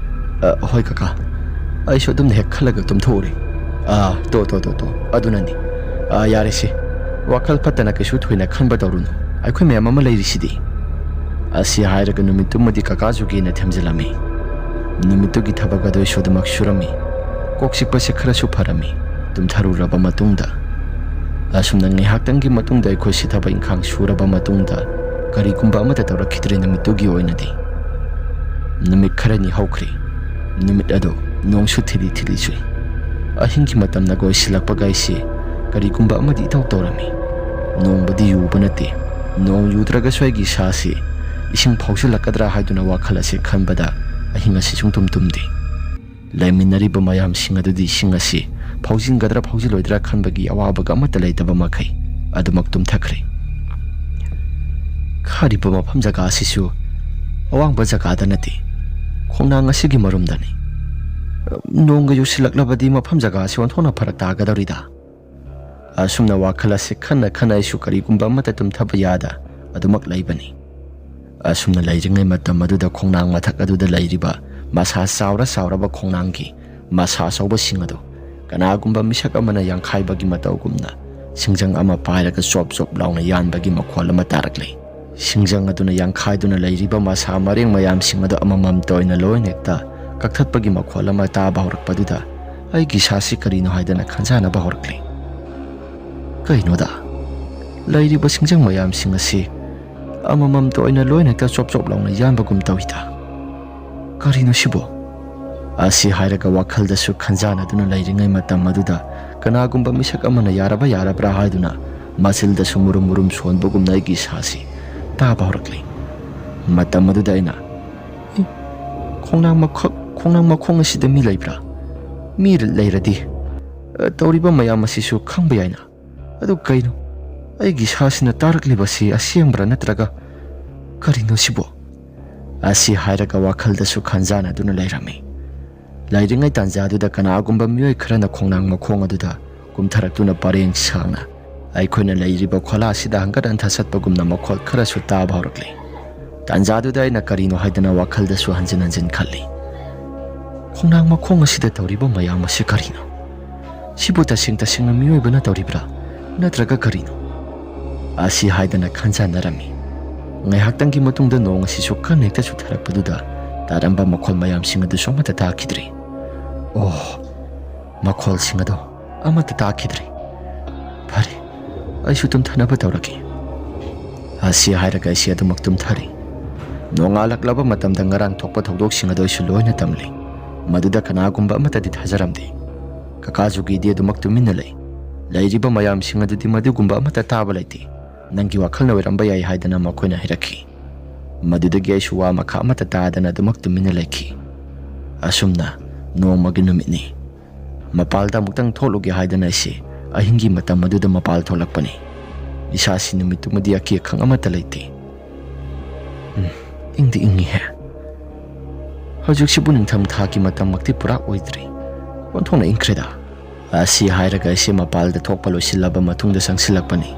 "ꯑ, ꯍꯣꯏ ꯀꯀꯥ, ꯑꯩꯁꯨ ꯑꯗꯨꯝꯅ ꯍꯦꯛ ꯈꯜꯂꯒ ꯇꯨꯝꯊꯣꯛꯎꯔꯦ꯫" "ꯑꯥ, ꯇꯣ, ꯇꯣ, ꯇꯣ, ꯇꯣ, ꯑꯗꯨꯅꯅꯤ꯫ ꯑꯥ, ꯌꯥꯔꯦꯁꯦ꯫ ꯋꯥꯈꯜ ꯐꯠꯇꯅ ꯀꯩꯁꯨ ꯊꯣꯏꯅ ꯈꯟꯕ ꯇꯧꯔꯨꯅꯨ꯫ ꯑꯩꯈꯣꯏ ꯃꯌꯥꯝ ꯑꯃ ꯂꯩꯔꯤꯁꯤꯗꯤ"꯫ ꯑꯁꯤ ꯍꯥꯏꯔꯒ ꯅꯨꯃꯤꯠꯇꯨꯃꯗꯤ ꯀꯀꯥ ꯖꯨꯒꯦꯅ ꯊꯦꯝꯖꯤꯜꯂꯝꯃꯤ꯫ ꯅꯨꯃꯤꯠꯇꯨꯒꯤ ꯊꯕꯛ ꯑꯗꯨ ꯑꯩꯁꯨ ꯑꯗꯨꯃꯛ ꯁꯨꯔꯝꯃꯤ꯫ ꯀꯣꯛ ꯆꯤꯛꯄꯁꯦ ꯈꯔꯁꯨ ꯐꯔꯝꯃꯤ꯫ ꯇꯨꯝꯊꯔꯨꯔꯕ ꯃꯇꯨꯡꯗ, ꯑꯁꯨꯝꯅ ꯉꯥꯏꯍꯥꯛꯇꯪꯒꯤ ꯃꯇꯨꯡꯗ ꯑꯩꯈꯣꯏꯁꯤ ꯊꯕꯛ ꯏꯪꯈꯥꯡ ꯁꯨꯔꯕ ꯃꯇꯨꯡꯗ ꯀꯔꯤꯒꯨꯝꯕ ꯑꯃꯠꯇ ꯇꯧꯔꯛꯈꯤꯗ꯭ꯔꯦ ꯅꯨꯃꯤꯠꯇꯨꯒꯤ ꯑꯣꯏꯅꯗꯤ꯫ ꯅꯨꯃꯤꯠ ꯈꯔꯅꯤ ꯍꯧꯈ꯭ꯔꯦ꯫ ꯅꯨꯃꯤꯠ ꯑꯗꯨ ꯅꯣꯡꯁꯨ ꯊꯤꯂꯤ ꯊꯤꯂꯤ ꯆꯨꯏ꯫ ꯑꯍꯤꯡꯒꯤ ꯃꯇꯝꯅꯒ ꯑꯣꯏꯁꯤꯜꯂꯛꯄꯒ ꯑꯩꯁꯤ ꯀꯔꯤꯒꯨꯝꯕ ꯑꯃꯗꯤ ꯏꯇꯧ ꯇꯧꯔꯝꯃꯤ꯫ ꯅꯣꯡꯕꯨꯗꯤ ꯌꯨꯕ ꯅꯠꯇꯦ꯫ ꯅꯣꯡ ꯌꯨꯗ꯭ꯔꯒꯁꯨ ꯑꯩꯒꯤ ꯏꯁꯥꯁꯤ ꯏꯁꯤꯡ ꯐꯥꯎꯖꯤꯜꯂꯛꯀꯗ꯭ꯔꯥ ꯍꯥꯏꯗꯨꯅ ꯋꯥꯈꯜ ꯑꯁꯤ ꯈꯟꯕꯗ ꯑꯍꯤꯡ ꯑꯁꯤ ꯁꯨꯡꯇꯨꯝ ꯇꯨꯝꯗꯦ꯫ ꯂꯩꯃꯤꯟꯅꯔꯤꯕ ꯃꯌꯥꯝꯁꯤꯡ ꯑꯗꯨꯗꯤ ꯏꯁꯤꯡ ꯑꯁꯤ ꯐꯥꯎꯖꯤꯟꯒꯗ꯭ꯔꯥ ꯐꯥꯎꯖꯤꯜꯂꯣꯏꯗ꯭ꯔꯥ ꯈꯟꯕꯒꯤ ꯑꯋꯥꯕꯒ ꯑꯃꯠꯇ ꯂꯩꯇꯕ ꯃꯈꯩ ꯑꯗꯨꯃꯛ ꯇꯨꯝꯊꯈ꯭ꯔꯦ꯫ ꯈꯥꯔꯤꯕ ꯃꯐꯝ ꯖꯒꯥ ꯑꯁꯤꯁꯨ ꯑꯋꯥꯡꯕ ꯖꯒꯥꯗ ꯅꯠꯇꯦ, ꯈꯣꯡꯅꯥꯡ ꯑꯁꯤꯒꯤ ꯃꯔꯨꯝꯗꯅꯤ꯫ ꯅꯣꯡꯒ ꯌꯨꯁꯤꯜꯂꯛꯂꯕꯗꯤ ꯃꯐꯝ ꯖꯒꯥ ꯑꯁꯤ ꯑꯣꯟꯊꯣꯛꯅ ꯐꯔꯛ ꯇꯥꯒꯗꯧꯔꯤꯗ꯫ ꯑꯁꯨꯝꯅ ꯋꯥꯈꯜ ꯑꯁꯤ ꯈꯟꯅ ꯈꯟꯅ ꯑꯩꯁꯨ ꯀꯔꯤꯒꯨꯝꯕ ꯑꯃꯠꯇ ꯇꯨꯝꯊꯕ ꯌꯥꯗ ꯑꯗꯨꯃꯛ ꯂꯩꯕꯅꯤ꯫ ꯑꯁꯨꯝꯅ ꯂꯩꯔꯤꯉꯩ ꯃꯇꯝ ꯑꯗꯨꯗ ꯈꯣꯡꯅꯥꯡ ꯃꯊꯛ ꯑꯗꯨꯗ ꯂꯩꯔꯤꯕ ꯃꯁꯥ ꯆꯥꯎꯔ ꯆꯥꯎꯔꯕ ꯈꯣꯡꯅꯥꯡꯒꯤ ꯃꯁꯥ ꯑꯆꯧꯕꯁꯤꯡ ꯑꯗꯨ ꯀꯅꯥꯒꯨꯝꯕ ꯃꯤꯁꯛ ꯑꯃꯅ ꯌꯥꯡꯈꯥꯏꯕꯒꯤ ꯃꯇꯧꯒꯨꯝꯅ ꯁꯤꯡꯖꯪ ꯑꯃ ꯄꯥꯏꯔꯒ ꯆꯣꯞ ꯆꯣꯞ ꯂꯥꯎꯅ ꯌꯥꯟꯕꯒꯤ ꯃꯈꯣꯜ ꯑꯃ ꯇꯥꯔꯛꯂꯦ꯫ ꯁꯤꯡꯖꯪ ꯑꯗꯨꯅ ꯌꯥꯡꯈꯥꯏꯗꯨꯅ ꯂꯩꯔꯤꯕ ꯃꯁꯥ ꯃꯔꯦꯡ ꯃꯌꯥꯝꯁꯤꯡ ꯑꯗꯨ ꯑꯃꯃꯝꯇ ꯑꯣꯏꯅ ꯂꯣꯏꯅ ꯍꯦꯛꯇ ꯀꯛꯊꯠꯄꯒꯤ ꯃꯈꯣꯜ ꯑꯃ ꯇꯥꯕ ꯍꯧꯔꯛꯄꯗꯨꯗ ꯑꯩꯒꯤ ꯏꯁꯥꯁꯤ ꯀꯔꯤꯅꯣ ꯍꯥꯏꯗꯅ ꯈꯟꯖꯥꯅꯕ ꯍꯧꯔꯛꯂꯦ꯫ ꯀꯩꯅꯣꯗ, ꯂꯩꯔꯤꯕ ꯁꯤꯡꯖꯪ ꯃꯌꯥꯝꯁꯤꯡ ꯑꯁꯤ ꯑꯃꯃꯝꯇ ꯑꯣꯏꯅ ꯂꯣꯏꯅ ꯍꯦꯛꯇ ꯆꯣꯞ ꯆꯣꯞ ꯂꯥꯎꯅ ꯌꯥꯟꯕꯒꯨꯝ ꯇꯧꯏꯗ꯫ ꯀꯔꯤꯅꯣ ꯁꯤꯕꯣ? ꯑꯁꯤ ꯍꯥꯏꯔꯒ ꯋꯥꯈꯜꯗꯁꯨ ꯈꯟꯖꯥꯅꯗꯨꯅ ꯂꯩꯔꯤꯉꯩ ꯃꯇꯝ ꯑꯗꯨꯗ ꯀꯅꯥꯒꯨꯝꯕ ꯃꯤꯁꯛ ꯑꯃꯅ ꯌꯥꯔꯕ ꯌꯥꯔꯕ꯭ꯔꯥ ꯍꯥꯏꯗꯨꯅ ꯃꯆꯤꯜꯗꯁꯨ ꯃꯨꯔꯨꯝ ꯃꯨꯔꯨꯝ ꯁꯣꯟꯕꯒꯨꯝꯅ ꯑꯩꯒꯤ ꯏꯁꯥꯁꯤ ꯇꯥꯕ ꯍꯧꯔꯛꯂꯦ꯫ ꯃꯇꯝ ꯑꯗꯨꯗ ꯑꯩꯅ, "ꯑꯦ, ꯈꯣꯡꯅꯥꯡ ꯃꯈ-, ꯈꯣꯡꯅꯥꯡ ꯃꯈꯣꯡ ꯑꯁꯤꯗ ꯃꯤ ꯂꯩꯕ꯭ꯔꯥ? ꯃꯤ ꯂꯩꯔꯗꯤ, ꯑ, ꯇꯧꯔꯤꯕ ꯃꯌꯥꯝ ꯑꯁꯤꯁꯨ ꯈꯪꯕ ꯌꯥꯏꯅ꯫ ꯑꯗꯨ ꯀꯩꯅꯣ? ꯑꯩꯒꯤ ꯏꯁꯥꯁꯤꯅ ꯇꯥꯔꯛꯂꯤꯕꯁꯤ ꯑꯁꯦꯡꯕ꯭ꯔꯥ ꯅꯠꯇ꯭ꯔꯒ ꯀꯔꯤꯅꯣ ꯁꯤꯕꯣ?" ꯑꯁꯤ ꯍꯥꯏꯔꯒ ꯋꯥꯈꯜꯗꯁꯨ ꯈꯟꯖꯥꯅꯗꯨꯅ ꯂꯩꯔꯝꯃꯤ꯫ ꯂꯩꯔꯤꯉꯩ ꯇꯥꯟꯖꯥꯗꯨꯗ ꯀꯅꯥꯒꯨꯝꯕ ꯃꯤꯑꯣꯏ ꯈꯔꯅ ꯈꯣꯡꯅꯥꯡ ꯃꯈꯣꯡ ꯑꯗꯨꯗ ꯀꯨꯝꯊꯔꯛꯇꯨꯅ ꯄꯔꯦꯡ ꯁꯥꯡꯅ ꯑꯩꯈꯣꯏꯅ ꯂꯩꯔꯤꯕ ꯈꯣꯂꯥꯁꯤꯗ ꯍꯪꯒꯠ ꯍꯟꯊ ꯆꯠꯄꯒꯨꯝꯅ ꯃꯈꯣꯜ ꯈꯔꯁꯨ ꯇꯥꯕ ꯍꯧꯔꯛꯂꯤ꯫ ꯇꯥꯟꯖꯥꯗꯨꯗ ꯑꯩꯅ ꯀꯔꯤꯅꯣ ꯍꯥꯏꯗꯅ ꯋꯥꯈꯜꯗꯁꯨ ꯍꯟꯖꯤꯟ ꯍꯟꯖꯤꯟ ꯈꯜꯂꯤ꯫ ꯈꯣꯡꯅꯥꯡ ꯃꯈꯣꯡ ꯑꯁꯤꯗ ꯇꯧꯔꯤꯕ ꯃꯌꯥꯝ ꯑꯁꯤ ꯀꯔꯤꯅꯣ? "ꯁꯤꯕꯨ ꯇꯁꯦꯡ ꯇꯁꯦꯡꯅ ꯃꯤꯑꯣꯏꯕꯅ ꯇꯧꯔꯤꯕ꯭ꯔꯥ, ꯅꯠꯇ꯭ꯔꯒ ꯀꯔꯤꯅꯣ?" ꯑꯁꯤ ꯍꯥꯏꯗꯅ ꯈꯟꯖꯥꯟꯅꯔꯝꯃꯤ꯫ ꯉꯥꯏꯍꯥꯛꯇꯪꯒꯤ ꯃꯇꯨꯡꯗ ꯅꯣꯡ ꯑꯁꯤꯁꯨ ꯀꯟꯅ ꯍꯦꯛꯇ ꯆꯨꯊꯔꯛꯄꯗꯨꯗ ꯇꯥꯔꯝꯕ ꯃꯈꯣꯜ ꯃꯌꯥꯝꯁꯤꯡ ꯑꯗꯨꯁꯨ ꯑꯃꯠꯇ ꯇꯥꯈꯤꯗ꯭ꯔꯦ꯫ ꯑꯣ, ꯃꯈꯣꯜꯁꯤꯡ ꯑꯗꯣ ꯑꯃꯠꯇ ꯇꯥꯈꯤꯗ꯭ꯔꯦ꯫ "ꯐꯔꯦ, ꯑꯩꯁꯨ ꯇꯨꯝꯊꯅꯕ ꯇꯧꯔꯒꯦ"꯫ ꯑꯁꯤ ꯍꯥꯏꯔꯒ ꯑꯩꯁꯦ ꯑꯗꯨꯃꯛ ꯇꯨꯝꯊꯔꯦ꯫ ꯅꯣꯡꯉꯥꯜꯂꯛꯂꯕ ꯃꯇꯝꯗ ꯉꯔꯥꯡ ꯊꯣꯛꯄ ꯊꯧꯗꯣꯛꯁꯤꯡ ꯑꯗꯨ ꯑꯩꯁꯨ ꯂꯣꯏꯅ ꯇꯝꯂꯦ꯫ ꯃꯗꯨꯗ ꯀꯅꯥꯒꯨꯝꯕ ꯑꯃꯠꯇꯗꯤ ꯊꯥꯖꯔꯝꯗꯦ꯫ ꯀꯀꯥ ꯖꯨꯒꯤꯗꯤ ꯑꯗꯨꯃꯛ ꯇꯨꯃꯤꯟꯅ ꯂꯩ꯫ ꯂꯩꯔꯤꯕ ꯃꯌꯥꯝꯁꯤꯡ ꯑꯗꯨꯗꯤ ꯃꯗꯨꯒꯨꯝꯕ ꯑꯃꯠꯇ ꯇꯥꯕ ꯂꯩꯇꯦ꯫ "ꯅꯪꯒꯤ ꯋꯥꯈꯜꯅ ꯑꯣꯏꯔꯝꯕ ꯌꯥꯏ" ꯍꯥꯏꯗꯅ ꯃꯈꯣꯏꯅ ꯍꯥꯏꯔꯛꯈꯤ꯫ ꯃꯗꯨꯗꯒꯤ ꯑꯩꯁꯨ ꯋꯥ ꯃꯈꯥ ꯑꯃꯠꯇ ꯇꯥꯗꯅ ꯑꯗꯨꯃꯛ ꯇꯨꯃꯤꯟꯅ ꯂꯩꯈꯤ꯫ ꯑꯁꯨꯝꯅ ꯅꯣꯡꯃꯒꯤ ꯅꯨꯃꯤꯠꯅꯤ꯫ ꯃꯄꯥꯜꯗ ꯑꯃꯨꯛꯇꯪ ꯊꯣꯛꯂꯨꯒꯦ ꯍꯥꯏꯗꯅ ꯑꯩꯁꯦ ꯑꯍꯤꯡꯒꯤ ꯃꯇꯝ ꯑꯗꯨꯗ ꯃꯄꯥꯜ ꯊꯣꯛꯂꯛꯄꯅꯤ꯫ ꯏꯁꯥꯁꯤ ꯅꯨꯃꯤꯠꯇꯨꯃꯗꯤ ꯑꯀꯤ ꯑꯈꯪ ꯑꯃꯠꯇ ꯂꯩꯇꯦ꯫ ꯎꯝ, ꯏꯪꯗꯤ ꯏꯪꯉꯤꯍꯦ꯫ ꯍꯧꯖꯤꯛꯁꯤꯕꯨ ꯅꯤꯡꯊꯝ ꯊꯥꯒꯤ ꯃꯇꯝꯃꯛꯇꯤ ꯄꯨꯔꯥ ꯑꯣꯏꯗ꯭ꯔꯤ꯫ ꯑꯣꯟꯊꯣꯛꯅ ꯏꯪꯈ꯭ꯔꯦꯗ꯫ ꯑꯁꯤ ꯍꯥꯏꯔꯒ ꯑꯩꯁꯦ ꯃꯄꯥꯜꯗ ꯊꯣꯛꯄ ꯂꯣꯏꯁꯤꯜꯂꯕ ꯃꯇꯨꯡꯗ ꯆꯪꯁꯤꯜꯂꯛꯄꯅꯤ꯫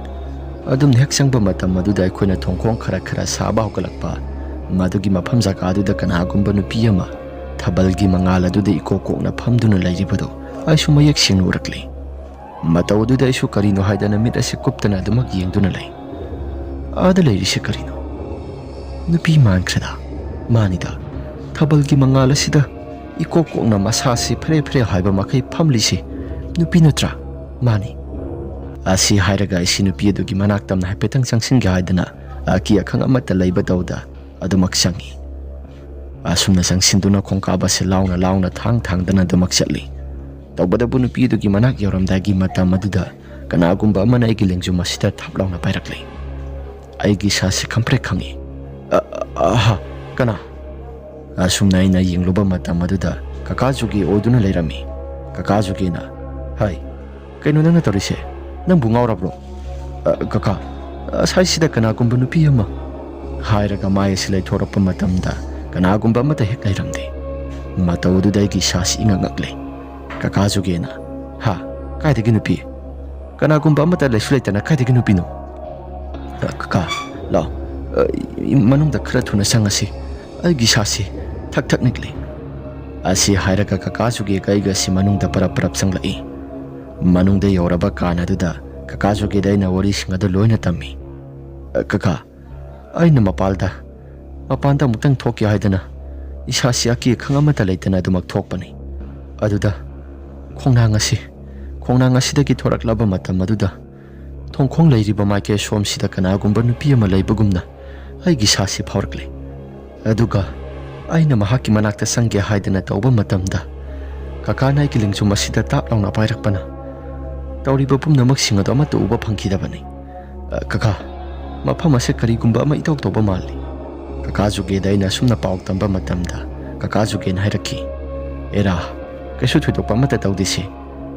ꯑꯗꯨꯝꯅ ꯍꯦꯛ ꯆꯪꯕ ꯃꯇꯝ ꯑꯗꯨꯗ ꯑꯩꯈꯣꯏꯅ ꯊꯣꯡꯈꯣꯡ ꯈꯔ ꯈꯔ ꯁꯥꯕ ꯍꯧꯒꯠꯂꯛꯄ꯫ ꯃꯗꯨꯒꯤ ꯃꯐꯝ ꯖꯒꯥꯗꯨꯗ ꯀꯅꯥꯒꯨꯝꯕ ꯅꯨꯄꯤ ꯑꯃ ꯊꯥꯕꯜꯒꯤ ꯃꯉꯥꯜ ꯑꯗꯨꯗ ꯏꯀꯣꯛ ꯀꯣꯛꯅ ꯐꯝꯗꯨꯅ ꯂꯩꯔꯤꯕꯗꯨ ꯑꯩꯁꯨ ꯃꯌꯦꯛ ꯁꯦꯡꯅ ꯎꯔꯛꯂꯤ꯫ ꯃꯇꯧ ꯑꯗꯨꯗ ꯑꯩꯁꯨ ꯀꯔꯤꯅꯣ ꯍꯥꯏꯗꯅ ꯃꯤꯠ ꯑꯁꯤ ꯀꯨꯞꯇꯅ ꯑꯗꯨꯃꯛ ꯌꯦꯡꯗꯨꯅ ꯂꯩ꯫ "ꯑꯥꯗ ꯂꯩꯔꯤꯁꯦ ꯀꯔꯤꯅꯣ? ꯅꯨꯄꯤ ꯃꯥꯟꯈ꯭ꯔꯦꯗ꯫ ꯃꯥꯅꯤꯗ, ꯊꯥꯕꯜꯒꯤ ꯃꯉꯥꯜ ꯑꯁꯤꯗ ꯏꯀꯣꯛ ꯀꯣꯛꯅ ꯃꯁꯥꯁꯤ ꯐꯦꯔꯦ ꯐꯦꯔꯦ ꯍꯥꯏꯕ ꯃꯈꯩ ꯐꯝꯂꯤꯁꯤ ꯅꯨꯄꯤ ꯅꯠꯇ꯭ꯔꯥ? ꯃꯥꯅꯤ"꯫ ꯑꯁꯤ ꯍꯥꯏꯔꯒ ꯑꯩꯁꯤ ꯅꯨꯄꯤ ꯑꯗꯨꯒꯤ ꯃꯅꯥꯛ ꯇꯝꯅ ꯍꯥꯏꯐꯦꯠꯇꯪ ꯆꯪꯁꯤꯟꯒꯦ ꯍꯥꯏꯗꯅ ꯑꯀꯤ ꯑꯈꯪ ꯑꯃꯠꯇ ꯂꯩꯕ ꯇꯧꯗ ꯑꯗꯨꯃꯛ ꯆꯪꯉꯤ꯫ ꯑꯁꯨꯝꯅ ꯆꯪꯁꯤꯟꯗꯨꯅ ꯈꯣꯡꯀꯥꯞ ꯑꯁꯤ ꯂꯥꯎꯅ ꯂꯥꯎꯅ ꯊꯥꯡ ꯊꯥꯡꯗꯅ ꯑꯗꯨꯃꯛ ꯆꯠꯂꯤ꯫ ꯇꯧꯕꯇꯕꯨ ꯅꯨꯄꯤ ꯑꯗꯨꯒꯤ ꯃꯅꯥꯛ ꯌꯧꯔꯝꯗꯥꯏꯒꯤ ꯃꯇꯝ ꯑꯗꯨꯗ ꯀꯅꯥꯒꯨꯝꯕ ꯑꯃꯅ ꯑꯩꯒꯤ ꯂꯦꯡꯖꯨꯝ ꯑꯁꯤꯗ ꯊꯞ ꯂꯥꯎꯅ ꯄꯥꯏꯔꯛꯂꯦ꯫ ꯑꯩꯒꯤ ꯏꯁꯥꯁꯤ ꯈꯪꯄ꯭ꯔꯦꯛ ꯈꯪꯉꯤ꯫ "ꯑ, ꯑ, ꯑꯍꯥ, ꯀꯅꯥ?" ꯑꯁꯨꯝꯅ ꯑꯩꯅ ꯌꯦꯡꯂꯨꯕ ꯃꯇꯝ ꯑꯗꯨꯗ ꯀꯀꯥ ꯖꯨꯒꯦ ꯑꯣꯏꯗꯨꯅ ꯂꯩꯔꯝꯃꯤ꯫ ꯀꯀꯥ ꯖꯨꯒꯦꯅ, "ꯍꯥꯏ, ꯀꯩꯅꯣ ꯅꯪꯅ ꯇꯧꯔꯤꯁꯦ? ꯅꯪꯕꯨ ꯉꯥꯎꯔꯕ꯭ꯔꯣ?" "ꯑ, ꯀꯀꯥ, ꯑꯁꯥꯏꯁꯤꯗ ꯀꯅꯥꯒꯨꯝꯕ ꯅꯨꯄꯤ ꯑꯃ"꯫ ꯍꯥꯏꯔꯒ ꯃꯥꯏ ꯑꯁꯤ ꯂꯩꯊꯣꯔꯛꯄ ꯃꯇꯝꯗ ꯀꯅꯥꯒꯨꯝꯕ ꯑꯃꯠꯇ ꯍꯦꯛ ꯂꯩꯔꯝꯗꯦ꯫ ꯃꯇꯧ ꯑꯗꯨꯗ ꯑꯩꯒꯤ ꯏꯁꯥꯁꯤ ꯏꯉꯛ ꯉꯛꯂꯦ꯫ ꯀꯀꯥ ꯖꯨꯒꯦꯅ, "ꯍꯥ? ꯀꯥꯏꯗꯒꯤ ꯅꯨꯄꯤ? ꯀꯅꯥꯒꯨꯝꯕ ꯑꯃꯠꯇ ꯂꯩꯁꯨ ꯂꯩꯇꯅ ꯀꯥꯏꯗꯒꯤ ꯅꯨꯄꯤꯅꯣ?" "ꯑ, ꯀꯀꯥ, ꯂꯥꯛꯑꯣ꯫ ꯑ, ꯏ-, ꯃꯅꯨꯡꯗ ꯈꯔ ꯊꯨꯅ ꯆꯪꯉꯁꯤ꯫ ꯑꯩꯒꯤ ꯏꯁꯥꯁꯤ ꯊꯛ ꯊꯛ ꯅꯤꯛꯂꯤ"꯫ ꯑꯁꯤ ꯍꯥꯏꯔꯒ ꯀꯀꯥ ꯖꯨꯒꯦꯒ ꯑꯩꯒꯁꯤ ꯃꯅꯨꯡꯗ ꯄꯔꯞ ꯄꯔꯞ ꯆꯪꯂꯛꯏ꯫ ꯃꯅꯨꯡꯗ ꯌꯧꯔꯕ ꯀꯥꯟ ꯑꯗꯨꯗ ꯀꯀꯥ ꯖꯨꯒꯦꯗ ꯑꯩꯅ ꯋꯥꯔꯤꯁꯤꯡ ꯑꯗꯨ ꯂꯣꯏꯅ ꯇꯝꯃꯤ꯫ "ꯑ, ꯀꯀꯥ, ꯑꯩꯅ ꯃꯄꯥꯜꯗ, ꯃꯄꯥꯟꯗ ꯑꯃꯨꯛꯇꯪ ꯊꯣꯛꯀꯦ ꯍꯥꯏꯗꯅ ꯏꯁꯥꯁꯤ ꯑꯀꯤ ꯑꯈꯪ ꯑꯃꯠꯇ ꯂꯩꯇꯅ ꯑꯗꯨꯃꯛ ꯊꯣꯛꯄꯅꯤ꯫ ꯑꯗꯨꯗ ꯈꯣꯡꯅꯥꯡ ꯑꯁꯤ, ꯈꯣꯡꯅꯥꯡ ꯑꯁꯤꯗꯒꯤ ꯊꯣꯔꯛꯂꯕ ꯃꯇꯝ ꯑꯗꯨꯗ ꯊꯣꯡꯈꯣꯡ ꯂꯩꯔꯤꯕ ꯃꯥꯏꯀꯩ ꯁꯣꯝꯁꯤꯗ ꯀꯅꯥꯒꯨꯝꯕ ꯅꯨꯄꯤ ꯑꯃ ꯂꯩꯕꯒꯨꯝꯅ ꯑꯩꯒꯤ ꯏꯁꯥꯁꯤ ꯐꯥꯎꯔꯛꯂꯦ꯫ ꯑꯗꯨꯒ ꯑꯩꯅ ꯃꯍꯥꯛꯀꯤ ꯃꯅꯥꯛꯇ ꯆꯪꯒꯦ ꯍꯥꯏꯗꯅ ꯇꯧꯕ ꯃꯇꯝꯗ ꯀꯀꯥꯅ ꯑꯩꯒꯤ ꯂꯦꯡꯖꯨꯝ ꯑꯁꯤꯗ ꯇꯥꯞ ꯂꯥꯎꯅ ꯄꯥꯏꯔꯛꯄꯅ ꯇꯧꯔꯤꯕ ꯄꯨꯝꯅꯃꯛꯁꯤꯡ ꯑꯗꯨ ꯑꯃꯠꯇ ꯎꯕ ꯐꯪꯈꯤꯗꯕꯅꯤ꯫ "ꯑ, ꯀꯀꯥ, ꯃꯐꯝ ꯑꯁꯦ ꯀꯔꯤꯒꯨꯝꯕ ꯑꯃ ꯏꯇꯧ ꯇꯧꯕ ꯃꯥꯜꯂꯤ꯫" ꯀꯀꯥ ꯖꯨꯒꯦꯗ ꯑꯩꯅ ꯑꯁꯨꯝꯅ ꯄꯥꯎ ꯇꯝꯕ ꯃꯇꯝꯗ ꯀꯀꯥ ꯖꯨꯒꯦꯅ ꯍꯥꯏꯔꯛꯈꯤ, "ꯑꯦꯔꯥ, ꯀꯩꯁꯨ ꯊꯣꯏꯗꯣꯛꯄ ꯑꯃꯠꯇ ꯇꯧꯗꯦꯁꯦ꯫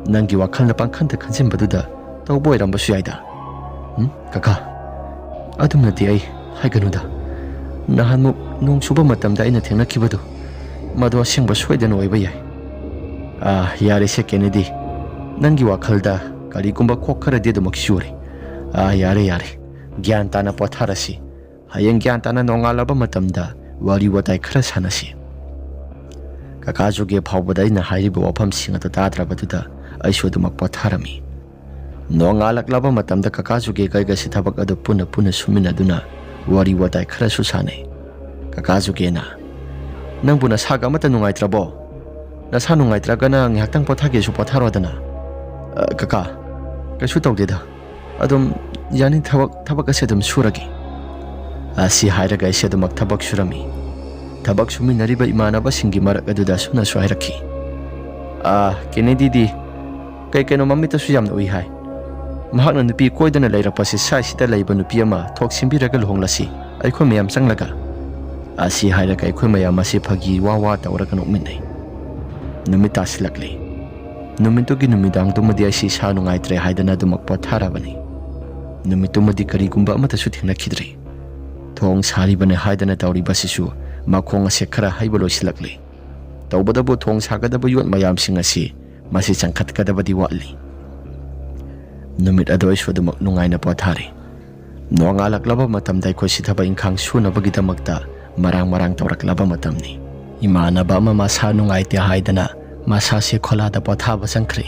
ꯅꯪꯒꯤ ꯋꯥꯈꯜꯅ ꯄꯪꯈꯟꯗ ꯈꯟꯖꯤꯟꯕꯗꯨꯗ ꯇꯧꯕ ꯑꯣꯏꯔꯝꯕꯁꯨ ꯌꯥꯏꯗ꯫" "ꯎꯝ, ꯀꯀꯥ, ꯑꯗꯨꯝꯅꯗꯤ ꯑꯩ ꯍꯥꯏꯒꯅꯨꯗ꯫ ꯅꯍꯥꯟꯃꯨꯛ ꯅꯣꯡ ꯆꯨꯕ ꯃꯇꯝꯗ ꯑꯩꯅ ꯊꯦꯡꯅꯈꯤꯕꯗꯨ, ꯃꯗꯨ ꯑꯁꯦꯡꯕ ꯁꯣꯏꯗꯅ ꯑꯣꯏꯕ ꯌꯥꯏ꯫" "ꯑꯥ, ꯌꯥꯔꯦꯁꯦ ꯀꯦꯅꯦꯗꯤ, ꯅꯪꯒꯤ ꯋꯥꯈꯜꯗ ꯀꯔꯤꯒꯨꯝꯕ ꯀꯣꯛ ꯈꯔꯗꯤ ꯑꯗꯨꯃꯛ ꯆꯨꯔꯦ꯫ ꯑꯥ, ꯌꯥꯔꯦ, ꯌꯥꯔꯦ, ꯒ꯭ꯌꯥꯟ ꯇꯥꯅ ꯄꯣꯊꯥꯔꯁꯤ꯫ ꯍꯌꯦꯡ ꯒ꯭ꯌꯥꯟ ꯇꯥꯅ ꯅꯣꯡꯉꯥꯜꯂꯕ ꯃꯇꯝꯗ ꯋꯥꯔꯤ ꯋꯥꯇꯥꯏ ꯈꯔ ꯁꯥꯟꯅꯁꯤ꯫" ꯀꯀꯥ ꯖꯨꯒꯦ ꯐꯥꯎꯕꯗ ꯑꯩꯅ ꯍꯥꯏꯔꯤꯕ ꯋꯥꯐꯝꯁꯤꯡ ꯑꯗꯨ ꯇꯥꯗ꯭ꯔꯕꯗꯨꯗ ꯑꯩꯁꯨ ꯑꯗꯨꯃꯛ ꯄꯣꯊꯥꯔꯝꯃꯤ꯫ ꯅꯣꯡꯉꯥꯜꯂꯛꯂꯕ ꯃꯇꯝꯗ ꯀꯀꯥ ꯖꯨꯒꯦꯒ ꯑꯩꯒꯁꯤ ꯊꯕꯛ ꯑꯗꯨ ꯄꯨꯟꯅ ꯄꯨꯟꯅ ꯁꯨꯃꯤꯟꯅꯗꯨꯅ ꯋꯥꯔꯤ ꯋꯥꯇꯥꯏ ꯈꯔꯁꯨ ꯁꯥꯟꯅꯩ꯫ ꯀꯀꯥ ꯖꯨꯒꯦꯅ, "ꯅꯪꯕꯨ ꯅꯁꯥꯒ ꯑꯃꯠꯇ ꯅꯨꯡꯉꯥꯏꯇ꯭ꯔꯕꯣ? ꯅꯁꯥ ꯅꯨꯡꯉꯥꯏꯇ꯭ꯔꯒꯅ ꯉꯥꯏꯍꯥꯛꯇꯪ ꯄꯣꯊꯥꯒꯦꯁꯨ ꯄꯣꯊꯥꯔꯣꯗꯅ꯫" "ꯑ, ꯀꯀꯥ, ꯀꯩꯁꯨ ꯇꯧꯗꯦꯗ꯫ ꯑꯗꯨꯝ ꯌꯥꯅꯤ, ꯊꯕꯛ, ꯊꯕꯛ ꯑꯁꯤ ꯑꯗꯨꯝ ꯁꯨꯔꯒꯦ꯫" ꯑꯁꯤ ꯍꯥꯏꯔꯒ ꯑꯩꯁꯦ ꯑꯗꯨꯃꯛ ꯊꯕꯛ ꯁꯨꯔꯝꯃꯤ꯫ ꯊꯕꯛ ꯁꯨꯃꯤꯟꯅꯔꯤꯕ ꯏꯃꯥꯟꯅꯕꯁꯤꯡꯒꯤ ꯃꯔꯛ ꯑꯗꯨꯗ ꯑꯁꯨꯝꯅꯁꯨ ꯍꯥꯏꯔꯛꯈꯤ, "ꯑꯥ, ꯀꯦꯅꯦꯗꯤꯗꯤ ꯀꯩ ꯀꯩꯅꯣ ꯃꯃꯤꯠꯇꯁꯨ ꯌꯥꯝꯅ ꯎꯏ ꯍꯥꯏ꯫ ꯃꯍꯥꯛꯅ ꯅꯨꯄꯤ ꯀꯣꯏꯗꯅ ꯂꯩꯔꯛꯄꯁꯤ ꯁ꯭ꯋꯥꯏꯁꯤꯗ ꯂꯩꯕ ꯅꯨꯄꯤ ꯑꯃ ꯊꯣꯛ ꯁꯤꯟꯕꯤꯔꯒ ꯂꯨꯍꯣꯡꯂꯁꯤ, ꯑꯩꯈꯣꯏ ꯃꯌꯥꯝ ꯆꯪꯂꯒ꯫" ꯑꯁꯤ ꯍꯥꯏꯔꯒ ꯑꯩꯈꯣꯏ ꯃꯌꯥꯝ ꯑꯁꯤ ꯐꯥꯒꯤ ꯋꯥ ꯋꯥ ꯇꯧꯔꯒ ꯅꯣꯛꯃꯤꯟꯅꯩ꯫ ꯅꯨꯃꯤꯠ ꯇꯥꯁꯤꯜꯂꯛꯂꯦ꯫ ꯅꯨꯃꯤꯠꯇꯨꯒꯤ ꯅꯨꯃꯤꯗꯥꯡꯗꯨꯃꯗꯤ ꯑꯩꯁꯤ ꯏꯁꯥ ꯅꯨꯡꯉꯥꯏꯇ꯭ꯔꯦ ꯍꯥꯏꯗꯅ ꯑꯗꯨꯃꯛ ꯄꯣꯊꯥꯔꯕꯅꯤ꯫ ꯅꯨꯃꯤꯠꯇꯨꯃꯗꯤ ꯀꯔꯤꯒꯨꯝꯕ ꯑꯃꯠꯇꯁꯨ ꯊꯦꯡꯅꯈꯤꯗ꯭ꯔꯦ꯫ ꯊꯣꯡ ꯁꯥꯔꯤꯕꯅꯤ ꯍꯥꯏꯗꯅ ꯇꯧꯔꯤꯕꯁꯤꯁꯨ ꯃꯈꯣꯡ ꯑꯁꯦ ꯈꯔ ꯍꯩꯕ ꯂꯣꯏꯁꯤꯜꯂꯛꯂꯦ꯫ ꯇꯧꯕꯇꯕꯨ ꯊꯣꯡ ꯁꯥꯒꯗꯕ ꯌꯣꯠ ꯃꯌꯥꯝꯁꯤꯡ ꯑꯁꯤ ꯃꯁꯤ ꯆꯪꯈꯠꯀꯗꯕꯗꯤ ꯋꯥꯠꯂꯤ꯫ ꯅꯨꯃꯤꯠ ꯑꯗꯨ ꯑꯩꯁꯨ ꯑꯗꯨꯃꯛ ꯅꯨꯡꯉꯥꯏꯅ ꯄꯣꯊꯥꯔꯦ꯫ ꯅꯣꯡꯉꯥꯜꯂꯛꯂꯕ ꯃꯇꯝꯗ ꯑꯩꯈꯣꯏꯁꯤ ꯊꯕꯛ ꯏꯪꯈꯥꯡ ꯁꯨꯅꯕꯒꯤꯗꯃꯛꯇ ꯃꯔꯥꯡ ꯃꯔꯥꯡ ꯇꯧꯔꯛꯂꯕ ꯃꯇꯝꯅꯤ꯫ ꯏꯃꯥꯟꯅꯕ ꯑꯃ ꯃꯁꯥ ꯅꯨꯡꯉꯥꯏꯇꯦ ꯍꯥꯏꯗꯅ ꯃꯁꯥꯁꯦ ꯈꯣꯂꯥꯗ ꯄꯣꯊꯥꯕ ꯆꯪꯈ꯭ꯔꯦ꯫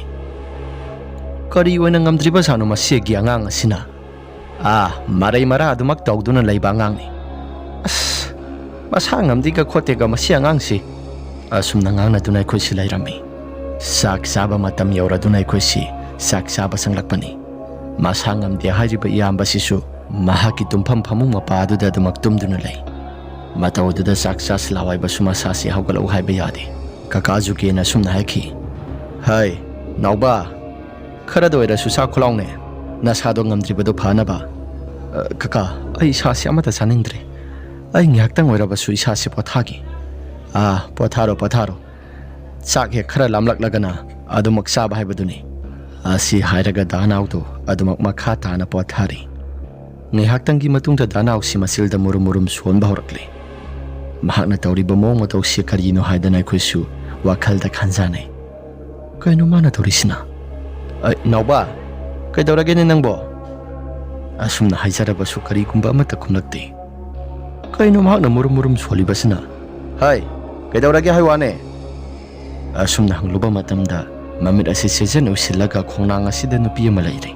"ꯀꯔꯤ ꯑꯣꯏꯅ ꯉꯝꯗ꯭ꯔꯤꯕꯖꯥꯠꯅꯣ ꯃꯁꯤꯒꯤ ꯑꯉꯥꯡ ꯑꯁꯤꯅ? ꯑꯥ, ꯃꯔꯩ ꯃꯔꯥ ꯑꯗꯨꯃꯛ ꯇꯧꯗꯨꯅ ꯂꯩꯕ ꯑꯉꯥꯡꯅꯤ꯫ ꯑꯁ, ꯃꯁꯥ ꯉꯝꯗꯦꯒ ꯈꯣꯠꯇꯦꯒ ꯃꯁꯤ ꯑꯉꯥꯡꯁꯤ"꯫ ꯑꯁꯨꯝꯅ ꯉꯥꯡꯅꯗꯨꯅ ꯑꯩꯈꯣꯏꯁꯤ ꯂꯩꯔꯝꯃꯤ꯫ ꯆꯥꯛ ꯆꯥꯕ ꯃꯇꯝ ꯌꯧꯔꯗꯨꯅ ꯑꯩꯈꯣꯏꯁꯤ ꯆꯥꯛ ꯆꯥꯕ ꯆꯪꯂꯛꯄꯅꯤ꯫ ꯃꯁꯥ ꯉꯝꯗꯦ ꯍꯥꯏꯔꯤꯕ ꯏꯌꯥꯝꯕꯁꯤꯁꯨ ꯃꯍꯥꯛꯀꯤ ꯇꯨꯝꯐꯝ ꯐꯃꯨꯡ ꯃꯄꯥ ꯑꯗꯨꯗ ꯑꯗꯨꯃꯛ ꯇꯨꯝꯗꯨꯅ ꯂꯩ꯫ ꯃꯇꯧ ꯑꯗꯨꯗ "ꯆꯥꯛ ꯆꯥꯁꯤ ꯂꯥꯎ" ꯍꯥꯏꯕꯁꯨ ꯃꯁꯥꯁꯤ ꯍꯧꯒꯠꯂꯛꯎ ꯍꯥꯏꯕ ꯌꯥꯗꯦ꯫ ꯀꯀꯥ ꯖꯨꯒꯦꯟꯅ ꯑꯁꯨꯝꯅ ꯍꯥꯏꯈꯤ, "ꯍꯩ, ꯅꯥꯎꯕ, ꯈꯔꯗ ꯑꯣꯏꯔꯁꯨ ꯆꯥ ꯈꯣꯂꯥꯎꯅꯦ, ꯅꯁꯥꯗꯣ ꯉꯝꯗ꯭ꯔꯤꯕꯗꯣ ꯐꯅꯕ"꯫ "ꯑ, ꯀꯀꯥ, ꯑꯩ ꯏꯁꯥꯁꯤ ꯑꯃꯠꯇ ꯆꯥꯅꯤꯡꯗ꯭ꯔꯦ꯫ ꯑꯩ ꯉꯥꯏꯍꯥꯛꯇꯪ ꯑꯣꯏꯔꯕꯁꯨ ꯏꯁꯥꯁꯤ ꯄꯣꯊꯥꯒꯦ"꯫ "ꯑꯥ, ꯄꯣꯊꯥꯔꯣ, ꯄꯣꯊꯥꯔꯣ꯫ ꯆꯥꯛ ꯍꯦꯛ ꯈꯔ ꯂꯥꯝꯂꯛꯂꯒꯅ ꯑꯗꯨꯃꯛ ꯆꯥꯕ ꯍꯥꯏꯕꯗꯨꯅꯤ"꯫ ꯑꯁꯤ ꯍꯥꯏꯔꯒ ꯗꯥꯅꯥꯎꯗꯨ ꯑꯗꯨꯃꯛ ꯃꯈꯥ ꯇꯥꯅ ꯄꯣꯊꯥꯔꯤ꯫ ꯉꯥꯏꯍꯥꯛꯇꯪꯒꯤ ꯃꯇꯨꯡꯗ ꯗꯥꯅꯥꯎꯁꯤ ꯃꯆꯤꯜꯗ ꯃꯨꯔꯨꯝ ꯃꯨꯔꯨꯝ ꯁꯣꯟꯕ ꯍꯧꯔꯛꯂꯦ꯫ ꯃꯍꯥꯛꯅ ꯇꯧꯔꯤꯕ ꯃꯑꯣꯡ ꯃꯇꯧꯁꯤ ꯀꯔꯤꯅꯣ ꯍꯥꯏꯗꯅ ꯑꯩꯈꯣꯏꯁꯨ ꯋꯥꯈꯜꯗ ꯈꯟꯖꯥꯟꯅꯩ꯫ "ꯀꯩꯅꯣ ꯃꯥꯅ ꯇꯧꯔꯤꯁꯤꯅ? ꯑꯩ, ꯅꯥꯎꯕ, ꯀꯩꯗꯧꯔꯒꯦꯅꯦ ꯅꯪꯕꯣ?" ꯑꯁꯨꯝꯅ ꯍꯥꯏꯖꯔꯕꯁꯨ ꯀꯔꯤꯒꯨꯝꯕ ꯑꯃꯠꯇ ꯈꯨꯝꯂꯛꯇꯦ꯫ "ꯀꯩꯅꯣ ꯃꯍꯥꯛꯅ ꯃꯨꯔꯨꯝ ꯃꯨꯔꯨꯝ ꯁꯣꯜꯂꯤꯕꯁꯤꯅ? ꯍꯥꯏ, ꯀꯩꯗꯧꯔꯒꯦ ꯍꯥꯏ ꯋꯥꯅꯦ?" ꯑꯁꯨꯝꯅ ꯍꯪꯂꯨꯕ ꯃꯇꯝꯗ ꯃꯃꯤꯠ ꯑꯁꯤ ꯆꯦꯖꯟ ꯎꯏꯁꯤꯜꯂꯒ ꯈꯣꯡꯅꯥꯡ ꯑꯁꯤꯗ ꯅꯨꯄꯤ ꯑꯃ ꯂꯩꯔꯤ꯫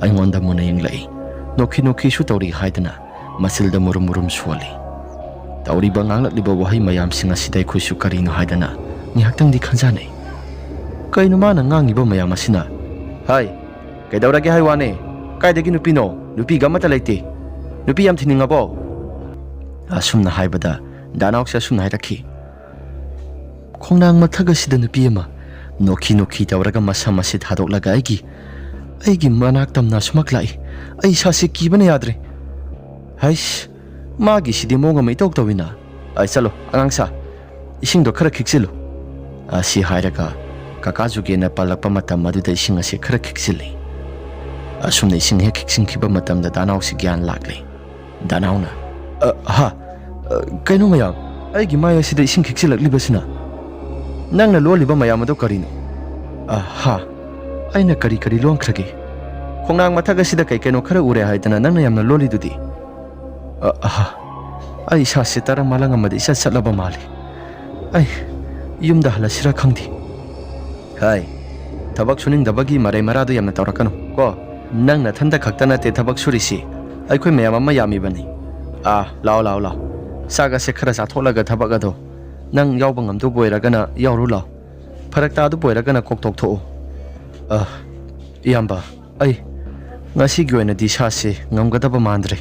ꯑꯩꯉꯣꯟꯗ ꯃꯨꯟꯅ ꯌꯦꯡꯂꯛꯏ꯫ ꯅꯣꯛꯈꯤ ꯅꯣꯛꯈꯤꯁꯨ ꯇꯧꯔꯤ ꯍꯥꯏꯗꯅ ꯃꯆꯤꯜꯗ ꯃꯨꯔꯨꯝ ꯃꯨꯔꯨꯝ ꯁꯣꯜꯂꯤ꯫ ꯇꯧꯔꯤꯕ ꯉꯥꯡꯂꯛꯂꯤꯕ ꯋꯥꯍꯩ ꯃꯌꯥꯝꯁꯤꯡ ꯑꯁꯤꯗ ꯑꯩꯈꯣꯏꯁꯨ ꯀꯔꯤꯅꯣ ꯍꯥꯏꯗꯅ ꯉꯥꯏꯍꯥꯛꯇꯪꯗꯤ ꯈꯟꯖꯥꯟꯅꯩ꯫ "ꯀꯩꯅꯣ ꯃꯥꯅ ꯉꯥꯡꯉꯤꯕ ꯃꯌꯥꯝ ꯑꯁꯤꯅ? ꯍꯥꯏ, ꯀꯩꯗꯧꯔꯒꯦ ꯍꯥꯏ ꯋꯥꯅꯦ? ꯀꯥꯏꯗꯒꯤ ꯅꯨꯄꯤꯅꯣ? ꯅꯨꯄꯤꯒ ꯑꯃꯠꯇ ꯂꯩꯇꯦ꯫ ꯅꯨꯄꯤ ꯌꯥꯝ ꯊꯤꯅꯤꯡꯉꯕꯣ?" ꯑꯁꯨꯝꯅ ꯍꯥꯏꯕꯗ ꯗꯥꯅꯥꯎꯁꯦ ꯑꯁꯨꯝꯅ ꯍꯥꯏꯔꯛꯈꯤ, "ꯈꯣꯡꯅꯥꯡ ꯃꯊꯛ ꯑꯁꯤꯗ ꯅꯨꯄꯤ ꯑꯃ ꯅꯣꯛꯈꯤ ꯅꯣꯛꯈꯤ ꯇꯧꯔꯒ ꯃꯁꯝ ꯑꯁꯤ ꯊꯥꯗꯣꯛꯂꯒ ꯑꯩꯒꯤ, ꯑꯩꯒꯤ ꯃꯅꯥꯛ ꯇꯝꯅ ꯑꯁꯨꯃꯛ ꯂꯥꯛꯏ꯫ ꯑꯩ ꯏꯁꯥꯁꯤ ꯀꯤꯕꯅ ꯌꯥꯗ꯭ꯔꯦ꯫ ꯍꯩꯁ, ꯃꯥꯒꯤꯁꯤꯗꯤ ꯃꯑꯣꯡ ꯑꯃ ꯏꯇꯧ ꯇꯧꯏꯅ꯫ ꯑꯩ, ꯆꯠꯂꯣ, ꯑꯉꯥꯡ ꯁꯥ, ꯏꯁꯤꯡꯗꯣ ꯈꯔ ꯈꯤꯛꯆꯤꯜꯂꯨ"꯫ ꯑꯁꯤ ꯍꯥꯏꯔꯒ ꯀꯀꯥ ꯖꯨꯒꯦꯟꯅ ꯄꯜꯂꯛꯄ ꯃꯇꯝ ꯑꯗꯨꯗ ꯏꯁꯤꯡ ꯑꯁꯤ ꯈꯔ ꯈꯤꯛꯆꯤꯜꯂꯤ꯫ ꯑꯁꯨꯝꯅ ꯏꯁꯤꯡ ꯍꯦꯛ ꯈꯤꯛꯆꯤꯟꯈꯤꯕ ꯃꯇꯝꯗ ꯗꯥꯅꯥꯎꯁꯤ ꯒ꯭ꯌꯥꯟ ꯂꯥꯛꯂꯦ꯫ ꯗꯥꯅꯥꯎꯅ, "ꯑ, ꯍꯥ, ꯑ, ꯀꯩꯅꯣ ꯃꯌꯥꯝ? ꯑꯩꯒꯤ ꯃꯥꯏ ꯑꯁꯤꯗ ꯏꯁꯤꯡ ꯈꯤꯛꯆꯤꯜꯂꯛꯂꯤꯕꯁꯤꯅ? ꯅꯪꯅ ꯂꯣꯜꯂꯤꯕ ꯃꯌꯥꯝ ꯑꯗꯣ ꯀꯔꯤꯅꯣ? ꯑ, ꯍꯥ, ꯑꯩꯅ ꯀꯔꯤ ꯀꯔꯤ ꯂꯣꯟꯈ꯭ꯔꯒꯦ? ꯈꯣꯡꯅꯥꯡ ꯃꯊꯛ ꯑꯁꯤꯗ ꯀꯩ ꯀꯩꯅꯣ ꯈꯔ ꯎꯔꯦ ꯍꯥꯏꯗꯅ ꯅꯪꯅ ꯌꯥꯝꯅ ꯂꯣꯜꯂꯤꯗꯨꯗꯤ? ꯑ, ꯍꯥ, ꯑꯩ ꯏꯁꯥꯁꯤ ꯇꯔꯪ ꯃꯂꯪ ꯑꯃꯗ ꯏꯆꯠ ꯆꯠꯂꯕ ꯃꯥꯜꯂꯤ꯫ ꯑꯩ ꯌꯨꯝꯗ ꯍꯜꯂꯁꯤꯔ ꯈꯪꯗꯦ"꯫ ꯍꯥꯏ, ꯊꯕꯛ ꯁꯨꯅꯤꯡꯗꯕꯒꯤ ꯃꯔꯩ ꯃꯔꯥꯗꯣ ꯌꯥꯝꯅ ꯇꯧꯔꯛꯀꯅꯨ ꯀꯣ꯫ ꯅꯪ ꯅꯊꯟꯇ ꯈꯛꯇ ꯅꯠꯇꯦ ꯊꯕꯛ ꯁꯨꯔꯤꯁꯤ, ꯑꯩꯈꯣꯏ ꯃꯌꯥꯝ ꯑꯃ ꯌꯥꯝꯃꯤꯕꯅꯤ꯫ ꯑꯥ, ꯂꯥꯛꯑꯣ, ꯂꯥꯛꯑꯣ, ꯂꯥꯛꯑꯣ꯫ ꯆꯥꯛ ꯑꯁꯦ ꯈꯔ ꯆꯥꯊꯣꯛꯂꯒ ꯊꯕꯛ ꯑꯗꯣ ꯅꯪ ꯌꯥꯎꯕ ꯉꯝꯗꯧꯕ ꯑꯣꯏꯔꯒꯅ ꯌꯥꯎꯔꯨ ꯂꯥꯛꯑꯣ꯫ ꯐꯔꯛ ꯇꯥꯗꯧꯕ ꯑꯣꯏꯔꯒꯅ ꯀꯣꯛ ꯇꯣꯛꯊꯣꯛꯎ꯫ ꯑ, ꯏꯌꯥꯝꯕ, ꯑꯩ ꯉꯁꯤꯒꯤ ꯑꯣꯏꯅꯗꯤ ꯁꯥꯁꯤ ꯉꯝꯒꯗꯕ ꯃꯥꯟꯗ꯭ꯔꯦ꯫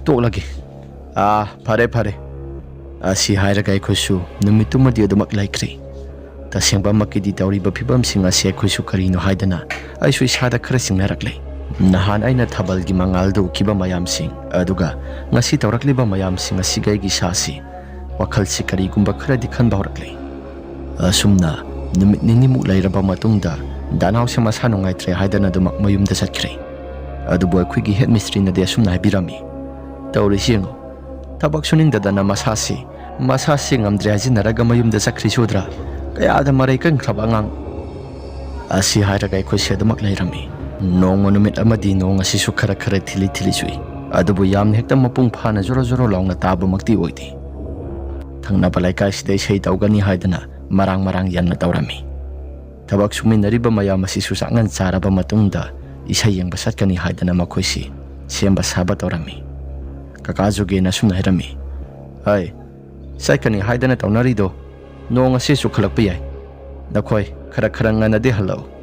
ꯇꯣꯛꯂꯒꯦ꯫ ꯑꯥ, ꯐꯔꯦ, ꯐꯔꯦ꯫ ꯑꯁꯤ ꯍꯥꯏꯔꯒ ꯑꯩꯈꯣꯏꯁꯨ ꯅꯨꯃꯤꯠꯇꯨꯃꯗꯤ ꯑꯗꯨꯃꯛ ꯂꯩꯈ꯭ꯔꯦ꯫ ꯇꯁꯦꯡꯕꯃꯛꯀꯤꯗꯤ ꯇꯧꯔꯤꯕ ꯐꯤꯕꯝꯁꯤꯡ ꯑꯁꯤ ꯑꯩꯈꯣꯏꯁꯨ ꯀꯔꯤꯅꯣ ꯍꯥꯏꯗꯅ ꯑꯩꯁꯨ ꯏꯁꯥꯗ ꯈꯔ ꯆꯤꯡꯅꯔꯛꯂꯦ꯫ ꯅꯍꯥꯟ ꯑꯩꯅ ꯊꯥꯕꯜꯒꯤ ꯃꯉꯥꯜꯗ ꯎꯈꯤꯕ ꯃꯌꯥꯝꯁꯤꯡ, ꯑꯗꯨꯒ ꯉꯁꯤ ꯇꯧꯔꯛꯂꯤꯕ ꯃꯌꯥꯝꯁꯤꯡ ꯑꯁꯤꯒ ꯑꯩꯒꯤ ꯏꯁꯥꯁꯤ ꯋꯥꯈꯜꯁꯤ ꯀꯔꯤꯒꯨꯝꯕ ꯈꯔꯗꯤ ꯈꯟꯕ ꯍꯧꯔꯛꯂꯦ꯫ ꯑꯁꯨꯝꯅ ꯅꯨꯃꯤꯠ ꯅꯤꯅꯤꯃꯨꯛ ꯂꯩꯔꯕ ꯃꯇꯨꯡꯗ ꯗꯥꯅꯥꯎꯁꯦ ꯃꯁꯥ ꯅꯨꯡꯉꯥꯏꯇ꯭ꯔꯦ ꯍꯥꯏꯗꯅ ꯑꯗꯨꯃꯛ ꯃꯌꯨꯝꯗ ꯆꯠꯈ꯭ꯔꯦ꯫ ꯑꯗꯨꯕꯨ ꯑꯩꯈꯣꯏꯒꯤ ꯍꯦꯗ ꯃꯤꯁꯇ꯭ꯔꯤꯅꯗꯤ ꯑꯁꯨꯝꯅ ꯍꯥꯏꯕꯤꯔꯝꯃꯤ, "ꯇꯧꯔꯤꯁꯤ ꯌꯦꯡꯉꯨ, ꯊꯕꯛ ꯁꯨꯅꯤꯡꯗꯗꯅ ꯃꯁꯥꯁꯤ, ꯃꯁꯥꯁꯤ ꯉꯝꯗ꯭ꯔꯦ ꯍꯥꯏꯖꯤꯟꯅꯔꯒ ꯃꯌꯨꯝꯗ ꯆꯠꯈ꯭ꯔꯤꯁꯤ ꯎꯗ꯭ꯔꯥ? ꯀꯌꯥꯗ ꯃꯔꯩ ꯀꯟꯈ꯭ꯔꯕ ꯑꯉꯥꯡ!" ꯑꯁꯤ ꯍꯥꯏꯔꯒ ꯑꯩꯈꯣꯏꯁꯦ ꯑꯗꯨꯃꯛ ꯂꯩꯔꯝꯃꯤ꯫ ꯅꯣꯡꯃ ꯅꯨꯃꯤꯠ ꯑꯃꯗꯤ ꯅꯣꯡ ꯑꯁꯤꯁꯨ ꯈꯔ ꯈꯔ ꯊꯤꯂꯤ ꯊꯤꯂꯤ ꯆꯨꯏ꯫ ꯑꯗꯨꯕꯨ ꯌꯥꯝꯅ ꯍꯦꯛꯇ ꯃꯄꯨꯡ ꯐꯥꯅ ꯖꯣꯔꯣ ꯖꯣꯔꯣ ꯂꯥꯎꯅ ꯇꯥꯕꯃꯛꯇꯤ ꯑꯣꯏꯗꯦ꯫ ꯊꯪꯅꯕ ꯂꯩꯀꯥꯏꯁꯤꯗ ꯏꯁꯩ ꯇꯧꯒꯅꯤ ꯍꯥꯏꯗꯅ ꯃꯔꯥꯡ ꯃꯔꯥꯡ ꯌꯥꯟꯅ ꯇꯧꯔꯝꯃꯤ꯫ ꯊꯕꯛ ꯁꯨꯃꯤꯟꯅꯔꯤꯕ ꯃꯌꯥꯝ ꯑꯁꯤꯁꯨ ꯆꯥꯛꯉꯟ ꯆꯥꯔꯕ ꯃꯇꯨꯡꯗ ꯏꯁꯩ ꯌꯦꯡꯕ ꯆꯠꯀꯅꯤ ꯍꯥꯏꯗꯅ ꯃꯈꯣꯏꯁꯤ ꯁꯦꯝꯕ ꯁꯥꯕ ꯇꯧꯔꯝꯃꯤ꯫ ꯀꯀꯥ ꯖꯨꯒꯦꯅ ꯑꯁꯨꯝꯅ ꯍꯥꯏꯔꯝꯃꯤ, "ꯍꯩ, ꯆꯠꯀꯅꯤ ꯍꯥꯏꯗꯅ ꯇꯧꯅꯔꯤꯗꯣ ꯅꯣꯡ ꯑꯁꯤ ꯆꯨꯈꯠꯂꯛꯄ ꯌꯥꯏ꯫ ꯅꯈꯣꯏ ꯈꯔ ꯈꯔ ꯉꯟꯅꯗꯤ ꯍꯜꯂꯛꯎ꯫"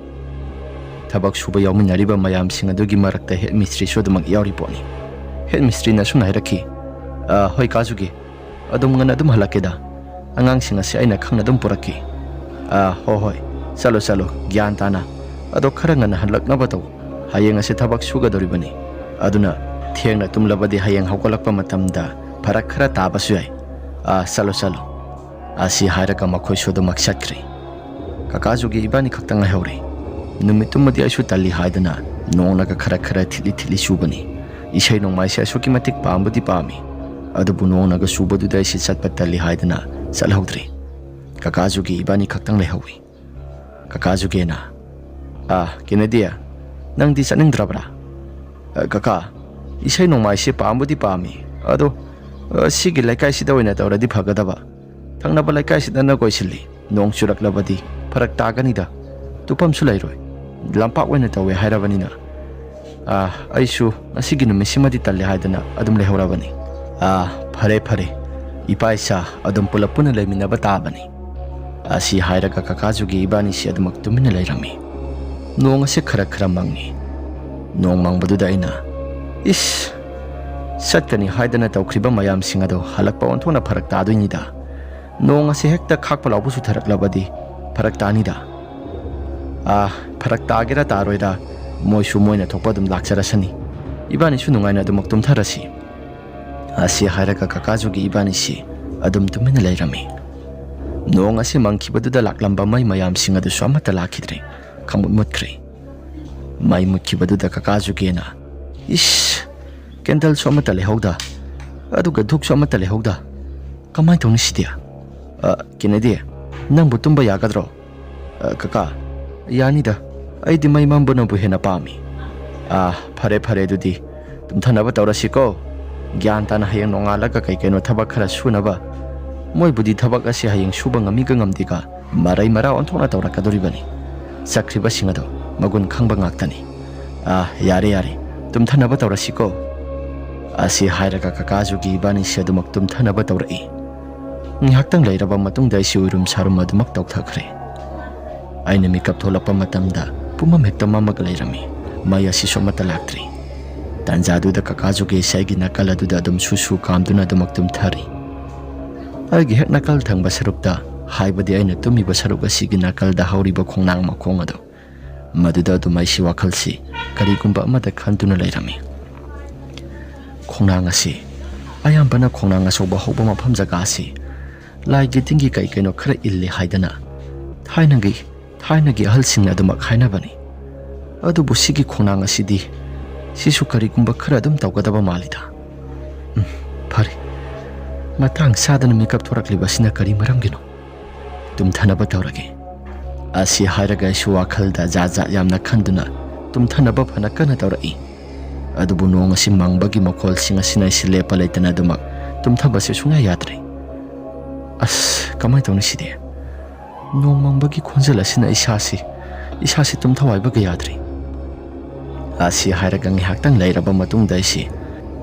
ꯊꯕꯛ ꯁꯨꯕ ꯌꯥꯎꯃꯤꯟꯅꯔꯤꯕ ꯃꯌꯥꯝꯁꯤꯡ ꯑꯗꯨꯒꯤ ꯃꯔꯛꯇ ꯍꯦꯗ ꯃꯤꯁꯇ꯭ꯔꯤꯁꯨ ꯑꯗꯨꯃꯛ ꯌꯥꯎꯔꯤ ꯄꯣꯠꯅꯤ꯫ ꯍꯦꯗ ꯃꯤꯁꯇ꯭ꯔꯤꯅ ꯑꯁꯨꯝꯅ ꯍꯥꯏꯔꯛꯈꯤ, "ꯑ, ꯍꯣꯏ ꯀꯥ ꯖꯨꯒꯦ, ꯑꯗꯨꯝ ꯉꯟꯅ ꯑꯗꯨꯝ ꯍꯜꯂꯛꯀꯦꯗ꯫ ꯑꯉꯥꯡꯁꯤꯡ ꯑꯁꯤ ꯑꯩꯅ ꯈꯪꯅ ꯑꯗꯨꯝ ꯄꯨꯔꯛꯀꯦ꯫" "ꯑ, ꯍꯣꯏ ꯍꯣꯏ, ꯆꯠꯂꯣ ꯆꯠꯂꯣ, ꯒ꯭ꯌꯥꯟ ꯇꯥꯅ꯫ ꯑꯗꯣ ꯈꯔ ꯉꯟꯅ ꯍꯜꯂꯛꯅꯕ ꯇꯧ꯫ ꯍꯌꯦꯡ ꯑꯁꯤ ꯊꯕꯛ ꯁꯨꯒꯗꯧꯔꯤꯕꯅꯤ꯫ ꯑꯗꯨꯅ ꯊꯦꯡꯅ ꯇꯨꯝꯂꯕꯗꯤ ꯍꯌꯦꯡ ꯍꯧꯒꯠꯂꯛꯄ ꯃꯇꯝꯗ ꯐꯔꯛ ꯈꯔ ꯇꯥꯕꯁꯨ ꯌꯥꯏ꯫ ꯑ, ꯆꯠꯂꯣ ꯆꯠꯂꯣ꯫" ꯑꯁꯤ ꯍꯥꯏꯔꯒ ꯃꯈꯣꯏꯁꯨ ꯑꯗꯨꯃꯛ ꯆꯠꯈ꯭ꯔꯦ꯫ ꯀꯀꯥ ꯖꯨꯒꯦ ꯏꯕꯥꯅꯤ ꯈꯛꯇꯪ ꯉꯥꯏꯍꯧꯔꯦ꯫ ꯅꯨꯃꯤꯠꯇꯨꯃꯗꯤ ꯑꯩꯁꯨ ꯇꯜꯂꯤ ꯍꯥꯏꯗꯅ ꯅꯣꯡꯅꯒ ꯈꯔ ꯈꯔ ꯊꯤꯠꯂꯤ ꯊꯤꯠꯂꯤ ꯆꯨꯕꯅꯤ꯫ ꯏꯁꯩ ꯅꯣꯡꯃꯥꯏꯁꯦ ꯑꯁꯨꯛꯀꯤ ꯃꯇꯤꯛ ꯄꯥꯝꯕꯨꯗꯤ ꯄꯥꯝꯃꯤ, ꯑꯗꯨꯕꯨ ꯅꯣꯡꯅꯒ ꯆꯨꯕꯗꯨꯗ ꯑꯩꯁꯦ ꯆꯠꯄ ꯇꯜꯂꯤ ꯍꯥꯏꯗꯅ ꯆꯠꯍꯧꯗ꯭ꯔꯦ꯫ ꯀꯀꯥ ꯖꯨꯒꯦ ꯏꯕꯥꯅꯤ ꯈꯛꯇꯪ ꯂꯩꯍꯧꯏ꯫ ꯀꯀꯥ ꯖꯨꯒꯦꯅ, "ꯑꯥ, ꯀꯦꯅꯦꯗꯤ, ꯅꯪꯗꯤ ꯆꯠꯅꯤꯡꯗ꯭ꯔꯕ꯭ꯔꯥ?" "ꯑ, ꯀꯀꯥ, ꯏꯁꯩ ꯅꯣꯡꯃꯥꯏꯁꯦ ꯄꯥꯝꯕꯨꯗꯤ ꯄꯥꯝꯃꯤ, ꯑꯗꯣ, ꯑ, ꯁꯤꯒꯤ ꯂꯩꯀꯥꯏꯁꯤꯗ ꯑꯣꯏꯅ ꯇꯧꯔꯗꯤ ꯐꯒꯗꯕ꯫ ꯊꯪꯅꯕ ꯂꯩꯀꯥꯏꯁꯤꯗꯅ ꯀꯣꯏꯁꯤꯜꯂꯤ꯫ ꯅꯣꯡ ꯆꯨꯔꯛꯂꯕꯗꯤ ꯐꯔꯛ ꯇꯥꯒꯅꯤꯗ꯫" ꯇꯨꯐꯝꯁꯨ ꯂꯩꯔꯣꯏ꯫ ꯂꯝꯄꯥꯛ ꯑꯣꯏꯅ ꯇꯧꯋꯦ ꯍꯥꯏꯔꯕꯅꯤꯅ, ꯑꯥ, ꯑꯩꯁꯨ ꯉꯁꯤꯒꯤ ꯅꯨꯃꯤꯠꯁꯤꯃꯗꯤ ꯇꯜꯂꯦ ꯍꯥꯏꯗꯅ ꯑꯗꯨꯝ ꯂꯩꯍꯧꯔꯕꯅꯤ꯫ ꯑꯥ, ꯐꯔꯦ ꯐꯔꯦ, ꯏꯄꯥ ꯏꯆꯥ ꯑꯗꯨꯝ ꯄꯨꯂꯞ ꯄꯨꯟꯅ ꯂꯩꯃꯤꯟꯅꯕ ꯇꯥꯕꯅꯤ꯫ ꯑꯁꯤ ꯍꯥꯏꯔꯒ ꯀꯀꯥꯖꯨꯒꯤ ꯏꯕꯥꯅꯤꯁꯤ ꯑꯗꯨꯃꯛ ꯇꯨꯃꯤꯟꯅ ꯂꯩꯔꯝꯃꯤ꯫ ꯅꯣꯡ ꯑꯁꯤ ꯈꯔ ꯈꯔ ꯃꯪꯉꯤ꯫ ꯅꯣꯡ ꯃꯪꯕꯗꯨꯗ ꯑꯩꯅ, "ꯏꯁ, ꯆꯠꯀꯅꯤ ꯍꯥꯏꯗꯅ ꯇꯧꯈ꯭ꯔꯤꯕ ꯃꯌꯥꯝꯁꯤꯡ ꯑꯗꯣ ꯍꯜꯂꯛꯄ ꯑꯣꯟꯊꯣꯛꯅ ꯐꯔꯛ ꯇꯥꯗꯣꯏꯅꯤꯗ꯫ ꯅꯣꯡ ꯑꯁꯤ ꯍꯦꯛꯇ ꯈꯥꯛꯄ ꯂꯥꯎꯕ ꯆꯨꯊꯔꯛꯂꯕꯗꯤ ꯐꯔꯛ ꯇꯥꯅꯤꯗ꯫ ꯑꯥ, ꯐꯔꯛ ꯇꯥꯒꯦꯔꯥ ꯇꯥꯔꯣꯏꯔꯥ, ꯃꯣꯏꯁꯨ ꯃꯣꯏꯅ ꯊꯣꯛꯄ ꯑꯗꯨꯝ ꯂꯥꯛꯆꯔꯁꯅꯤ꯫ ꯏꯕꯥꯅꯤꯁꯨ ꯅꯨꯡꯉꯥꯏꯅ ꯑꯗꯨꯃꯛ ꯇꯨꯝꯊꯔꯁꯤ"꯫ ꯑꯁꯤ ꯍꯥꯏꯔꯒ ꯀꯀꯥꯖꯨꯒꯤ ꯏꯕꯥꯅꯤꯁꯤ ꯑꯗꯨꯝ ꯇꯨꯃꯤꯟꯅ ꯂꯩꯔꯝꯃꯤ꯫ ꯅꯣꯡ ꯑꯁꯤ ꯃꯪꯈꯤꯕꯗꯨꯗ ꯂꯥꯛꯂꯝꯕ ꯃꯩ ꯃꯌꯥꯝꯁꯤꯡ ꯑꯗꯨꯁꯨ ꯑꯃꯠꯇ ꯂꯥꯛꯈꯤꯗ꯭ꯔꯦ꯫ ꯈꯪꯃꯨꯠ ꯃꯨꯠꯈ꯭ꯔꯦ꯫ ꯃꯩ ꯃꯨꯠꯈꯤꯕꯗꯨꯗ ꯀꯀꯥꯖꯨꯒꯦꯅ, "ꯏꯁ, ꯀꯦꯟꯗꯜꯁꯨ ꯑꯃꯠꯇ ꯂꯩꯍꯧꯗ, ꯑꯗꯨꯒ ꯙꯨꯛꯁꯨ ꯑꯃꯠꯇ ꯂꯩꯍꯧꯗ꯫ ꯀꯃꯥꯏꯅ ꯇꯧꯅꯤ ꯁꯤꯗꯤ?" "ꯑ, ꯀꯦꯅꯦꯗꯤ, ꯅꯪꯕꯨ ꯇꯨꯝꯕ ꯌꯥꯒꯗ꯭ꯔꯣ?" "ꯑ, ꯀꯀꯥ, ꯌꯥꯅꯤꯗ, ꯑꯩꯗꯤ ꯃꯩ ꯃꯝꯕꯅꯕꯨ ꯍꯦꯟꯅ ꯄꯥꯝꯃꯤ"꯫ "ꯑ, ꯐꯔꯦ ꯐꯔꯦ, ꯑꯗꯨꯗꯤ ꯇꯨꯝꯊꯅꯕ ꯇꯧꯔꯁꯤꯀꯣ꯫ ꯒ꯭ꯌꯥꯟ ꯇꯥꯅ ꯍꯌꯦꯡ ꯅꯣꯡꯉꯥꯜꯂꯒ ꯀꯩ ꯀꯩꯅꯣ ꯊꯕꯛ ꯈꯔ ꯁꯨꯅꯕ꯫ ꯃꯣꯏꯕꯨꯗꯤ ꯊꯕꯛ ꯑꯁꯤ ꯍꯌꯦꯡ ꯁꯨꯕ ꯉꯝꯃꯤꯒ ꯉꯝꯗꯦꯒ ꯃꯔꯩ ꯃꯔꯥ ꯑꯣꯟꯊꯣꯛꯅ ꯇꯧꯔꯛꯀꯗꯣꯔꯤꯕꯅꯤ꯫ ꯆꯠꯈ꯭ꯔꯤꯕꯁꯤꯡ ꯑꯗꯣ ꯃꯒꯨꯟ ꯈꯪꯕ ꯉꯥꯛꯇꯅꯤ꯫ ꯑ, ꯌꯥꯔꯦ ꯌꯥꯔꯦ, ꯇꯨꯝꯊꯅꯕ ꯇꯧꯔꯁꯤꯀꯣ"꯫ ꯑꯁꯤ ꯍꯥꯏꯔꯒ ꯀꯀꯥꯖꯨꯒꯤ ꯏꯕꯥꯅꯤꯁꯦ ꯑꯗꯨꯃꯛ ꯇꯨꯝꯊꯅꯕ ꯇꯧꯔꯛꯏ꯫ ꯉꯥꯏꯍꯥꯛꯇꯪ ꯂꯩꯔꯕ ꯃꯇꯨꯡꯗ ꯑꯩꯁꯤ ꯎꯏꯔꯨꯝ ꯁꯥꯔꯨꯝ ꯑꯗꯨꯃꯛ ꯇꯧꯊꯈ꯭ꯔꯦ꯫ ꯑꯩꯅ ꯃꯤꯀꯞ ꯊꯣꯛꯂꯛꯄ ꯃꯇꯝꯗ ꯄꯨꯝꯃꯝ ꯍꯦꯛꯇ ꯃꯝꯃꯒ ꯂꯩꯔꯝꯃꯤ꯫ ꯃꯩ ꯑꯁꯤꯁꯨ ꯑꯃꯠꯇ ꯂꯥꯛꯇ꯭ꯔꯤ꯫ ꯇꯥꯟꯖꯥꯗꯨꯗ ꯀꯀꯥꯖꯨꯒꯤ ꯑꯩꯒꯤ ꯅꯥꯀꯜ ꯑꯗꯨꯗ ꯑꯗꯨꯝ ꯁꯨ ꯁꯨ ꯀꯥꯝꯗꯨꯅ ꯑꯗꯨꯃꯛ ꯇꯨꯝꯊꯔꯤ꯫ ꯑꯩꯒꯤ ꯍꯦꯛ ꯅꯥꯀꯜ ꯊꯪꯕ ꯁꯔꯨꯛꯇ, ꯍꯥꯏꯕꯗꯤ ꯑꯩꯅ ꯇꯨꯝꯃꯤꯕ ꯁꯔꯨꯛ ꯑꯁꯤꯒꯤ ꯅꯥꯀꯜꯗ ꯍꯧꯔꯤꯕ ꯈꯣꯡꯅꯥꯡ ꯃꯈꯣꯡ ꯑꯗꯨ, ꯃꯗꯨꯗ ꯑꯗꯨꯝ ꯑꯩꯁꯤ ꯋꯥꯈꯜꯁꯤ ꯀꯔꯤꯒꯨꯝꯕ ꯑꯃꯗ ꯈꯟꯗꯨꯅ ꯂꯩꯔꯝꯃꯤ꯫ ꯈꯣꯡꯅꯥꯡ ꯑꯁꯤ, ꯑꯌꯥꯝꯕꯅ ꯈꯣꯡꯅꯥꯡ ꯑꯆꯧꯕ ꯍꯧꯕ ꯃꯐꯝ ꯖꯒꯥ ꯑꯁꯤ ꯂꯥꯏꯒꯤ ꯇꯤꯟꯒꯤ ꯀꯩ ꯀꯩꯅꯣ ꯈꯔ ꯏꯜꯂꯤ ꯍꯥꯏꯗꯅ ꯊꯥꯏꯅꯒꯤ, ꯊꯥꯏꯅꯒꯤ ꯑꯍꯜꯁꯤꯡꯅ ꯑꯗꯨꯃꯛ ꯍꯥꯏꯅꯕꯅꯤ꯫ ꯑꯗꯨꯕꯨ ꯁꯤꯒꯤ ꯈꯣꯡꯅꯥꯡ ꯑꯁꯤꯗꯤ, ꯁꯤꯁꯨ ꯀꯔꯤꯒꯨꯝꯕ ꯈꯔ ꯑꯗꯨꯝ ꯇꯧꯒꯗꯕ ꯃꯥꯜꯂꯤꯗ꯫ ꯎꯝ, ꯐꯔꯦ, ꯃꯇꯥꯡ ꯆꯥꯗꯅ ꯃꯤꯀꯞ ꯊꯣꯔꯛꯂꯤꯕ ꯑꯁꯤꯅ ꯀꯔꯤ ꯃꯔꯝꯒꯤꯅꯣ? ꯇꯨꯝꯊꯅꯕ ꯇꯧꯔꯒꯦ꯫ ꯑꯁꯤ ꯍꯥꯏꯔꯒ ꯑꯩꯁꯨ ꯋꯥꯈꯜꯗ ꯖꯥꯠ ꯖꯥꯠ ꯌꯥꯝꯅ ꯈꯟꯗꯨꯅ ꯇꯨꯝꯊꯅꯕ ꯐꯅ ꯀꯟꯅ ꯇꯧꯔꯛꯏ꯫ ꯑꯗꯨꯕꯨ ꯅꯣꯡ ꯑꯁꯤ ꯃꯪꯕꯒꯤ ꯃꯈꯣꯜꯁꯤꯡ ꯑꯁꯤꯅ ꯑꯩꯁꯤ ꯂꯦꯞꯄ ꯂꯩꯇꯅ ꯑꯗꯨꯃꯛ ꯇꯨꯝꯊꯕꯁꯦ ꯁꯨꯡꯌꯥ ꯌꯥꯗ꯭ꯔꯦ꯫ ꯑꯁ, ꯀꯃꯥꯏꯅ ꯇꯧꯅꯤ ꯁꯤꯗꯤ? ꯅꯣꯡ ꯃꯪꯕꯒꯤ ꯈꯣꯟꯖꯦꯜ ꯑꯁꯤꯅ ꯏꯁꯥꯁꯤ ꯏꯁꯥꯁꯤ ꯇꯨꯝꯊꯧ ꯍꯥꯏꯕꯒ ꯌꯥꯗ꯭ꯔꯦ꯫ ꯑꯁꯤ ꯍꯥꯏꯔꯒ ꯉꯥꯏꯍꯥꯛꯇꯪ ꯂꯩꯔꯕ ꯃꯇꯨꯡꯗ ꯑꯩꯁꯤ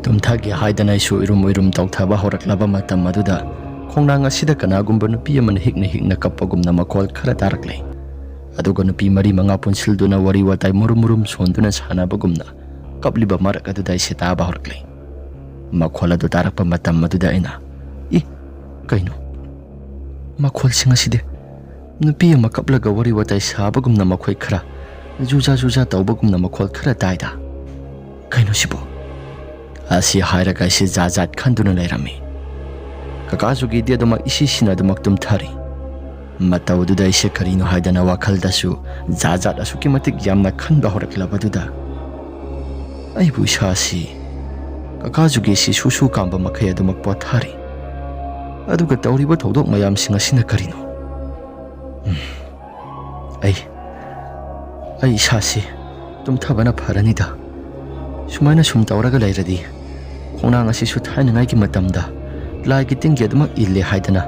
ꯇꯨꯝꯊꯒꯦ ꯍꯥꯏꯗꯅ ꯑꯩꯁꯨ ꯎꯏꯔꯨꯝ ꯎꯏꯔꯨꯝ ꯇꯧꯊꯕ ꯍꯧꯔꯛꯂꯕ ꯃꯇꯝ ꯑꯗꯨꯗ ꯈꯣꯡꯅꯥꯡ ꯑꯁꯤꯗ ꯀꯅꯥꯒꯨꯝꯕ ꯅꯨꯄꯤ ꯑꯃꯅ ꯍꯤꯛꯅ ꯍꯤꯛꯅ ꯀꯞꯄꯒꯨꯝꯅ ꯃꯈꯣꯜ ꯈꯔ ꯇꯥꯔꯛꯂꯦ꯫ ꯑꯗꯨꯒ ꯅꯨꯄꯤ ꯃꯔꯤ ꯃꯉꯥ ꯄꯨꯟꯁꯤꯜꯗꯨꯅ ꯋꯥꯔꯤ ꯋꯥꯇꯥꯏ ꯃꯔꯨꯝ ꯃꯔꯨꯝ ꯁꯣꯟꯗꯨꯅ ꯁꯥꯟꯅꯕꯒꯨꯝꯅ ꯀꯞꯂꯤꯕ ꯃꯔꯛ ꯑꯗꯨꯗ ꯑꯩꯁꯦ ꯇꯥꯕ ꯍꯧꯔꯛꯂꯦ꯫ ꯃꯈꯣꯜ ꯑꯗꯨ ꯇꯥꯔꯛꯄ ꯃꯇꯝ ꯑꯗꯨꯗ ꯑꯩꯅ, "ꯏ, ꯀꯩꯅꯣ? ꯃꯈꯣꯜꯁꯤꯡ ꯑꯁꯤꯗꯤ ꯅꯨꯄꯤ ꯑꯃ ꯀꯞꯂꯒ ꯋꯥꯔꯤ ꯋꯥꯇꯥꯏ ꯁꯥꯕꯒꯨꯝꯅ ꯃꯈꯣꯏ ꯈꯔ ꯖꯨꯖꯥ ꯖꯨꯖꯥ ꯇꯧꯕꯒꯨꯝꯅ ꯃꯈꯣꯜ ꯈꯔ ꯇꯥꯏꯗ꯫ ꯀꯩꯅꯣ ꯁꯤꯕꯨ?" ꯑꯁꯤ ꯍꯥꯏꯔꯒ ꯑꯩꯁꯦ ꯖꯥꯠ ꯖꯥꯠ ꯈꯟꯗꯨꯅ ꯂꯩꯔꯝꯃꯤ꯫ ꯀꯀꯥ ꯖꯨꯒꯦꯗꯤ ꯑꯗꯨꯃꯛ ꯏꯁꯤ ꯁꯤꯅ ꯑꯗꯨꯃꯛ ꯇꯨꯝꯊꯔꯤ꯫ ꯃꯇꯧꯗꯨꯗ ꯑꯩꯁꯦ ꯀꯔꯤꯅꯣ ꯍꯥꯏꯗꯅ ꯋꯥꯈꯜꯗꯁꯨ ꯖꯥꯠ ꯖꯥꯠ ꯑꯁꯨꯛꯀꯤ ꯃꯇꯤꯛ ꯌꯥꯝꯅ ꯈꯟꯕ ꯍꯧꯔꯛꯂꯕꯗꯨꯗ ꯑꯩꯕꯨ ꯏꯁꯥꯁꯤ, ꯀꯀꯥ ꯖꯨꯒꯦꯁꯤ ꯁꯨꯁꯨ ꯀꯥꯝꯕ ꯃꯈꯩ ꯑꯗꯨꯃꯛ ꯄꯣꯊꯥꯔꯤ꯫ ꯑꯗꯨꯒ ꯇꯧꯔꯤꯕ ꯊꯧꯗꯣꯛ ꯃꯌꯥꯝꯁꯤꯡ ꯑꯁꯤꯅ ꯀꯔꯤꯅꯣ? ꯎꯝ, ꯑꯩ, ꯑꯩ ꯏꯁꯥꯁꯤ ꯇꯨꯝꯊꯕꯅ ꯐꯔꯅꯤꯗ꯫ ꯁꯨꯃꯥꯏꯅ ꯁꯨꯝ ꯇꯧꯔꯒ ꯂꯩꯔꯗꯤ ꯈꯣꯡꯅꯥꯡ ꯑꯁꯤꯁꯨ ꯊꯥꯏꯅꯉꯥꯏꯒꯤ ꯃꯇꯝꯗ ꯂꯥꯏꯒꯤ ꯇꯤꯟꯒꯤ ꯑꯗꯨꯃꯛ ꯏꯜꯂꯦ ꯍꯥꯏꯗꯅ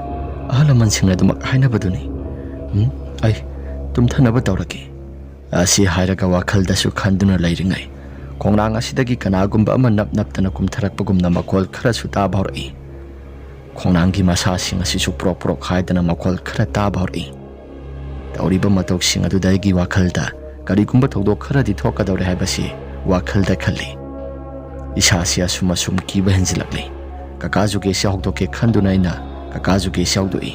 ꯑꯍꯜ ꯂꯃꯟꯁꯤꯡꯅ ꯑꯗꯨꯃꯛ ꯍꯥꯏꯅꯕꯗꯨꯅꯤ꯫ ꯎꯝ, ꯑꯩ ꯇꯨꯝꯊꯅꯕ ꯇꯧꯔꯒꯦ꯫ ꯑꯁꯤ ꯍꯥꯏꯔꯒ ꯋꯥꯈꯜꯗꯁꯨ ꯈꯟꯗꯨꯅ ꯂꯩꯔꯤꯉꯩ, ꯈꯣꯡꯅꯥꯡ ꯑꯁꯤꯗꯒꯤ ꯀꯅꯥꯒꯨꯝꯕ ꯑꯃ ꯅꯞ ꯅꯞꯇꯅ ꯀꯨꯝꯊꯔꯛꯄꯒꯨꯝꯅ ꯃꯈꯣꯜ ꯈꯔꯁꯨ ꯇꯥꯕ ꯍꯧꯔꯛꯏ꯫ ꯈꯣꯡꯅꯥꯡꯒꯤ ꯃꯁꯥꯁꯤꯡ ꯑꯁꯤꯁꯨ ꯄ꯭ꯔꯣꯛ ꯄ꯭ꯔꯣꯛ ꯍꯥꯏꯗꯅ ꯃꯈꯣꯜ ꯈꯔ ꯇꯥꯕ ꯍꯧꯔꯛꯏ꯫ ꯇꯧꯔꯤꯕ ꯃꯇꯧꯁꯤꯡ ꯑꯗꯨꯗ ꯑꯩꯒꯤ ꯋꯥꯈꯜꯗ ꯀꯔꯤꯒꯨꯝꯕ ꯊꯧꯗꯣꯛ ꯈꯔꯗꯤ ꯊꯣꯛꯀꯗꯧꯔꯦ ꯍꯥꯏꯕꯁꯤ ꯋꯥꯈꯜꯗ ꯈꯜꯂꯤ꯫ ꯏꯁꯥꯁꯤ ꯑꯁꯨꯝ ꯑꯁꯨꯝ ꯀꯤꯕ ꯍꯦꯟꯖꯤꯜꯂꯛꯂꯤ꯫ ꯀꯀꯥ ꯖꯨꯒꯦꯁꯤ ꯍꯧꯗꯣꯛꯀꯦ ꯈꯟꯗꯨꯅ ꯑꯩꯅ ꯀꯀꯥ ꯖꯨꯒꯦꯁꯤ ꯍꯧꯗꯣꯛꯏ꯫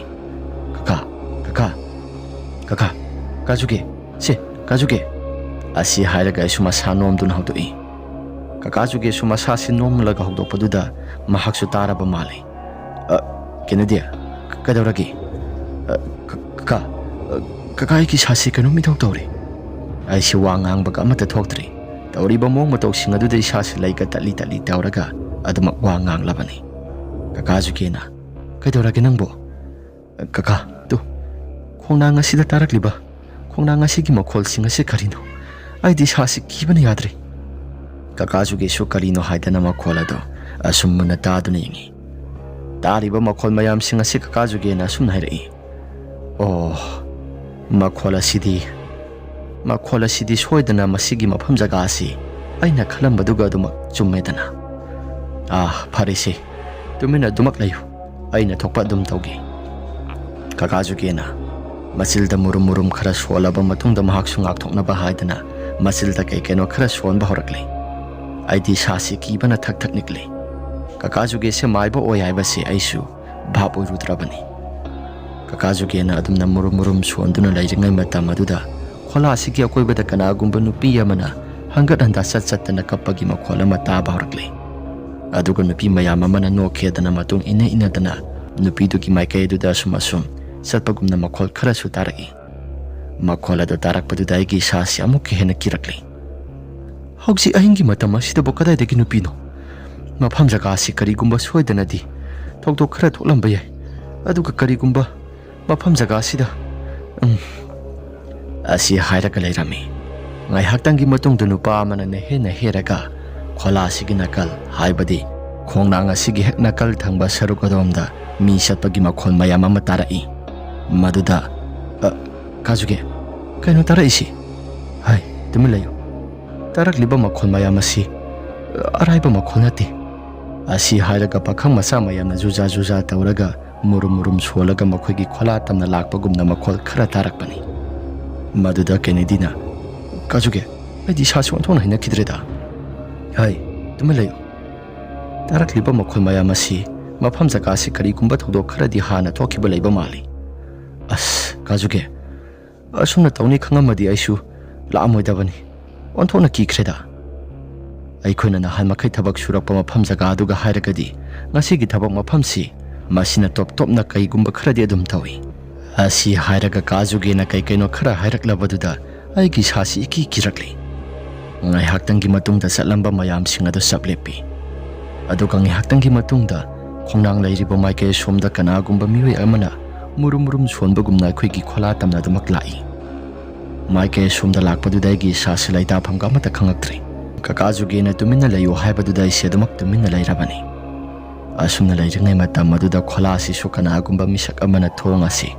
"ꯀꯀꯥ, ꯀꯀꯥ, ꯀꯀꯥ, ꯀꯀꯥ ꯖꯨꯒꯦ, ꯁꯦ, ꯀꯀꯥ ꯖꯨꯒꯦ!" ꯑꯁꯤ ꯍꯥꯏꯔꯒ ꯑꯩꯁꯨ ꯃꯁꯥ ꯅꯣꯝꯗꯨꯅ ꯍꯧꯗꯣꯛꯏ꯫ ꯀꯀꯥ ꯖꯨꯒꯦꯁꯨ ꯃꯁꯥꯁꯤ ꯅꯣꯝꯂꯒ ꯍꯧꯗꯣꯛꯄꯗꯨꯗ ꯃꯍꯥꯛꯁꯨ ꯇꯥꯔꯕ ꯃꯥꯜꯂꯤ꯫ "ꯑ, ꯀꯦꯅꯦꯗꯤ, ꯀꯩꯗꯧꯔꯒꯦ?" "ꯑ, ꯀ-, ꯀꯀꯥ, ꯑ, ꯀꯀꯥ, ꯑꯩꯒꯤ ꯏꯁꯥꯁꯤ ꯀꯩꯅꯣꯝ ꯏꯇꯧ ꯇꯧꯔꯦ꯫" ꯑꯩꯁꯤ ꯋꯥ ꯉꯥꯡꯕꯒ ꯑꯃꯠꯇ ꯊꯣꯛꯇ꯭ꯔꯤ꯫ ꯇꯧꯔꯤꯕ ꯃꯑꯣꯡ ꯃꯇꯧꯁꯤꯡ ꯑꯗꯨꯗ ꯏꯁꯥꯁꯤ ꯂꯩꯒ ꯇꯠꯂꯤ ꯇꯠꯂꯤ ꯇꯧꯔꯒ ꯑꯗꯨꯃꯛ ꯋꯥ ꯉꯥꯡꯂꯕꯅꯤ꯫ ꯀꯀꯥ ꯖꯨꯒꯦꯅ, "ꯀꯩꯗꯧꯔꯒꯦ ꯅꯪꯕꯨ?" "ꯀꯀꯥ, ꯇꯨ, ꯈꯣꯡꯅꯥꯡ ꯑꯁꯤꯗ ꯇꯥꯔꯛꯂꯤꯕ ꯈꯣꯡꯅꯥꯡ ꯑꯁꯤꯒꯤ ꯃꯈꯣꯜꯁꯤꯡ ꯑꯁꯤ ꯀꯔꯤꯅꯣ? ꯑꯩꯗꯤ ꯏꯁꯥꯁꯤ ꯀꯤꯕꯅ ꯌꯥꯗ꯭ꯔꯦ꯫" ꯀꯀꯥ ꯖꯨꯒꯦꯁꯨ ꯀꯔꯤꯅꯣ ꯍꯥꯏꯗꯅ ꯃꯈꯣꯜ ꯑꯗꯨ ꯑꯁꯨꯝ ꯃꯨꯟꯅ ꯇꯥꯗꯨꯅ ꯌꯦꯡꯉꯤ꯫ ꯇꯥꯔꯤꯕ ꯃꯈꯣꯜ ꯃꯌꯥꯝꯁꯤꯡ ꯑꯁꯤ ꯀꯀꯥ ꯖꯨꯒꯦꯅ ꯑꯁꯨꯝꯅ ꯍꯥꯏꯔꯛꯏ, "ꯑꯣ, ꯃꯈꯣꯜ ꯑꯁꯤꯗꯤ ꯃꯈꯣꯜ ꯑꯁꯤꯗꯤ ꯁꯣꯏꯗꯅ ꯃꯁꯤꯒꯤ ꯃꯐꯝ ꯖꯒꯥ ꯑꯁꯤ ꯑꯩꯅ ꯈꯜꯂꯝꯕꯗꯨꯒ ꯑꯗꯨꯃꯛ ꯆꯨꯝꯃꯦꯗꯅ꯫ ꯑꯥ, ꯐꯔꯦꯁꯦ, ꯇꯨꯃꯤꯟꯅ ꯑꯗꯨꯃꯛ ꯂꯩꯌꯨ, ꯑꯩꯅ ꯊꯣꯛꯄ ꯑꯗꯨꯝ ꯇꯧꯒꯦ꯫ ꯀꯀꯥ ꯖꯨꯒꯦꯅ ꯃꯆꯤꯜꯗ ꯃꯨꯔꯨꯝ ꯃꯨꯔꯨꯝ ꯈꯔ ꯁꯣꯜꯂꯕ ꯃꯇꯨꯡꯗ ꯃꯍꯥꯛꯁꯨ ꯉꯥꯛꯊꯣꯛꯅꯕ ꯍꯥꯏꯗꯅ ꯃꯆꯤꯜꯗ ꯀꯩ ꯀꯩꯅꯣ ꯈꯔ ꯁꯣꯟꯕ ꯍꯧꯔꯛꯂꯦ꯫ ꯑꯩꯗꯤ ꯁꯥꯁꯤ ꯀꯤꯕꯅ ꯊꯛ ꯊꯛ ꯅꯤꯛꯂꯦ꯫ ꯀꯀꯥ ꯖꯨꯒꯦꯁꯦ ꯃꯥꯏꯕ ꯑꯣꯏ ꯍꯥꯏꯕꯁꯤ ꯑꯩꯁꯨ ꯚꯥꯞ ꯑꯣꯏꯔꯨꯗ꯭ꯔꯕꯅꯤ꯫ ꯀꯀꯥ ꯖꯨꯒꯦꯅ ꯑꯗꯨꯝꯅ ꯃꯨꯔꯨꯝ ꯃꯨꯔꯨꯝ ꯁꯣꯟꯗꯨꯅ ꯂꯩꯔꯤꯉꯩ ꯃꯇꯝ ꯑꯗꯨꯗ ꯈꯣꯂꯥ ꯑꯁꯤꯒꯤ ꯑꯀꯣꯏꯕꯗ ꯀꯅꯥꯒꯨꯝꯕ ꯅꯨꯄꯤ ꯑꯃꯅ ꯍꯪꯒꯠ ꯍꯟꯗꯥ ꯆꯠ ꯆꯠꯇꯅ ꯀꯞꯄꯒꯤ ꯃꯈꯣꯜ ꯑꯃ ꯇꯥꯕ ꯍꯧꯔꯛꯂꯦ꯫ ꯑꯗꯨꯒ ꯅꯨꯄꯤ ꯃꯌꯥꯝ ꯑꯃꯅ ꯅꯣꯛꯈꯦꯗꯅ ꯃꯇꯨꯡ ꯏꯟꯅ ꯏꯟꯅꯗꯅ ꯅꯨꯄꯤꯗꯨꯒꯤ ꯃꯥꯏꯀꯩ ꯑꯗꯨꯗ ꯑꯁꯨꯝ ꯑꯁꯨꯝ ꯆꯠꯄꯒꯨꯝꯅ ꯃꯈꯣꯜ ꯈꯔꯁꯨ ꯇꯥꯔꯛꯏ꯫ ꯃꯈꯣꯜ ꯑꯗꯨ ꯇꯥꯔꯛꯄꯗꯨꯗ ꯑꯩꯒꯤ ꯏꯁꯥꯁꯤ ꯑꯃꯨꯛꯀ ꯍꯦꯟꯅ ꯀꯤꯔꯛꯂꯦ꯫ ꯍꯧꯖꯤꯛ ꯑꯍꯤꯡꯒꯤ ꯃꯇꯝ ꯑꯁꯤꯗꯕꯨ ꯀꯗꯥꯏꯗꯒꯤ ꯅꯨꯄꯤꯅꯣ? ꯃꯐꯝ ꯖꯒꯥ ꯑꯁꯤ ꯀꯔꯤꯒꯨꯝꯕ ꯁꯣꯏꯗꯅꯗꯤ ꯊꯧꯗꯣꯛ ꯈꯔ ꯊꯣꯛꯂꯝꯕ ꯌꯥꯏ꯫ ꯑꯗꯨꯒ ꯀꯔꯤꯒꯨꯝꯕ ꯃꯐꯝ ꯖꯒꯥ ꯑꯁꯤꯗ, ꯎꯝ, ꯑꯁꯤ ꯍꯥꯏꯔꯒ ꯂꯩꯔꯝꯃꯤ꯫ ꯉꯥꯏꯍꯥꯛꯇꯪꯒꯤ ꯃꯇꯨꯡꯗ ꯅꯨꯄꯥ ꯑꯃꯅ ꯅꯍꯦ ꯅꯍꯦꯔꯒ ꯈꯣꯂꯥ ꯑꯁꯤꯒꯤ ꯅꯥꯀꯜ, ꯍꯥꯏꯕꯗꯤ ꯈꯣꯡꯅꯥꯡ ꯑꯁꯤꯒꯤ ꯍꯦꯛ ꯅꯥꯀꯜ ꯊꯪꯕ ꯁꯔꯨꯛ ꯑꯗꯣꯝꯗ ꯃꯤ ꯆꯠꯄꯒꯤ ꯃꯈꯣꯜ ꯃꯌꯥꯝ ꯑꯃ ꯇꯥꯔꯛꯏ꯫ ꯃꯗꯨꯗ, "ꯑ, ꯀꯥꯖꯨꯒꯦ, ꯀꯩꯅꯣ ꯇꯥꯔꯛꯏꯁꯤ? ꯍꯥꯏ, ꯇꯨꯃꯤꯟ ꯂꯩꯌꯨ꯫ ꯇꯥꯔꯛꯂꯤꯕ ꯃꯈꯣꯜ ꯃꯌꯥꯝ ꯑꯁꯤ ꯑꯔꯥꯏꯕ ꯃꯈꯣꯜ ꯅꯠꯇꯦ"꯫ ꯑꯁꯤ ꯍꯥꯏꯔꯒ ꯄꯥꯈꯪ ꯃꯆꯥ ꯃꯌꯥꯝꯅ ꯖꯨꯖꯥ ꯖꯨꯖꯥ ꯇꯧꯔꯒ ꯃꯨꯔꯨꯝ ꯃꯨꯔꯨꯝ ꯁꯣꯜꯂꯒ ꯃꯈꯣꯏꯒꯤ ꯈꯣꯂꯥ ꯇꯝꯅ ꯂꯥꯛꯄꯒꯨꯝꯅ ꯃꯈꯣꯜ ꯈꯔ ꯇꯥꯔꯛꯄꯅꯤ꯫ ꯃꯗꯨꯗ ꯀꯦꯅꯦꯗꯤꯅ, "ꯀꯥꯖꯨꯒꯦ, ꯑꯩꯗꯤ ꯏꯁꯥꯁꯤ ꯑꯣꯟꯊꯣꯛꯅ ꯍꯩꯅꯈꯤꯗ꯭ꯔꯦꯗ꯫ ꯍꯥꯏ, ꯇꯨꯃꯤꯟ ꯂꯩꯌꯨ꯫ ꯇꯥꯔꯛꯂꯤꯕ ꯃꯈꯣꯜ ꯃꯌꯥꯝ ꯑꯁꯤ ꯃꯐꯝ ꯖꯒꯥ ꯑꯁꯤ ꯀꯔꯤꯒꯨꯝꯕ ꯊꯧꯗꯣꯛ ꯈꯔꯗꯤ ꯍꯥꯟꯅ ꯊꯣꯛꯈꯤꯕ ꯂꯩꯕ ꯃꯥꯜꯂꯤ꯫ ꯑꯁ, ꯀꯥꯖꯨꯒꯦ, ꯑꯁꯨꯝꯅ ꯇꯧꯅꯤ ꯈꯪꯉꯝꯃꯗꯤ ꯑꯩꯁꯨ ꯂꯥꯛꯑꯝꯃꯣꯏꯗꯕꯅꯤ꯫ ꯑꯣꯟꯊꯣꯛꯅ ꯀꯤꯈ꯭ꯔꯦꯗ꯫ ꯑꯩꯈꯣꯏꯅ ꯅꯍꯥꯟ ꯃꯈꯩ ꯊꯕꯛ ꯁꯨꯔꯛꯄ ꯃꯐꯝ ꯖꯒꯥ ꯑꯗꯨꯒ ꯍꯥꯏꯔꯒꯗꯤ ꯉꯁꯤꯒꯤ ꯊꯕꯛ ꯃꯐꯝꯁꯤ ꯃꯁꯤꯅ ꯇꯣꯞ ꯇꯣꯞꯅ ꯀꯩꯒꯨꯝꯕ ꯈꯔꯗꯤ ꯑꯗꯨꯝ ꯇꯧꯏ"꯫ ꯑꯁꯤ ꯍꯥꯏꯔꯒ ꯀꯥꯖꯨꯒꯦꯅ ꯀꯩ ꯀꯩꯅꯣ ꯈꯔ ꯍꯥꯏꯔꯛꯂꯕꯗꯨꯗ ꯑꯩꯒꯤ ꯏꯁꯥꯁꯤ ꯏꯀꯤ ꯀꯤꯔꯛꯂꯤ꯫ ꯉꯥꯏꯍꯥꯛꯇꯪꯒꯤ ꯃꯇꯨꯡꯗ ꯆꯠꯂꯝꯕ ꯃꯌꯥꯝꯁꯤꯡ ꯑꯗꯨ ꯆꯞ ꯂꯦꯞꯄꯤ꯫ ꯑꯗꯨꯒ ꯉꯥꯏꯍꯥꯛꯇꯪꯒꯤ ꯃꯇꯨꯡꯗ ꯈꯣꯡꯅꯥꯡ ꯂꯩꯔꯤꯕ ꯃꯥꯏꯀꯩ ꯑꯁꯣꯝꯗ ꯀꯅꯥꯒꯨꯝꯕ ꯃꯤꯑꯣꯏ ꯑꯃꯅ ꯃꯨꯔꯨꯝ ꯃꯨꯔꯨꯝ ꯁꯣꯟꯕꯒꯨꯝꯅ ꯑꯩꯈꯣꯏꯒꯤ ꯈꯣꯂꯥ ꯇꯝꯅ ꯑꯗꯨꯃꯛ ꯂꯥꯛꯏ꯫ ꯃꯥꯏꯀꯩ ꯑꯁꯣꯝꯗ ꯂꯥꯛꯄꯗꯨꯗ ꯑꯩꯒꯤ ꯏꯁꯥꯁꯤ ꯂꯩꯇꯥꯐꯝꯒ ꯑꯃꯠꯇ ꯈꯪꯉꯛꯇ꯭ꯔꯦ꯫ ꯀꯀꯥ ꯖꯨꯒꯦꯅ ꯇꯨꯃꯤꯟꯅ ꯂꯩꯌꯨ ꯍꯥꯏꯕꯗꯨꯗ ꯑꯩꯁꯦ ꯑꯗꯨꯃꯛ ꯇꯨꯃꯤꯟꯅ ꯂꯩꯔꯕꯅꯤ꯫ ꯑꯁꯨꯝꯅ ꯂꯩꯔꯤꯉꯩ ꯃꯇꯝ ꯑꯗꯨꯗ ꯈꯣꯂꯥ ꯑꯁꯤꯁꯨ ꯀꯅꯥꯒꯨꯝꯕ ꯃꯤꯁꯛ ꯑꯃꯅ ꯊꯣꯡ ꯑꯁꯤ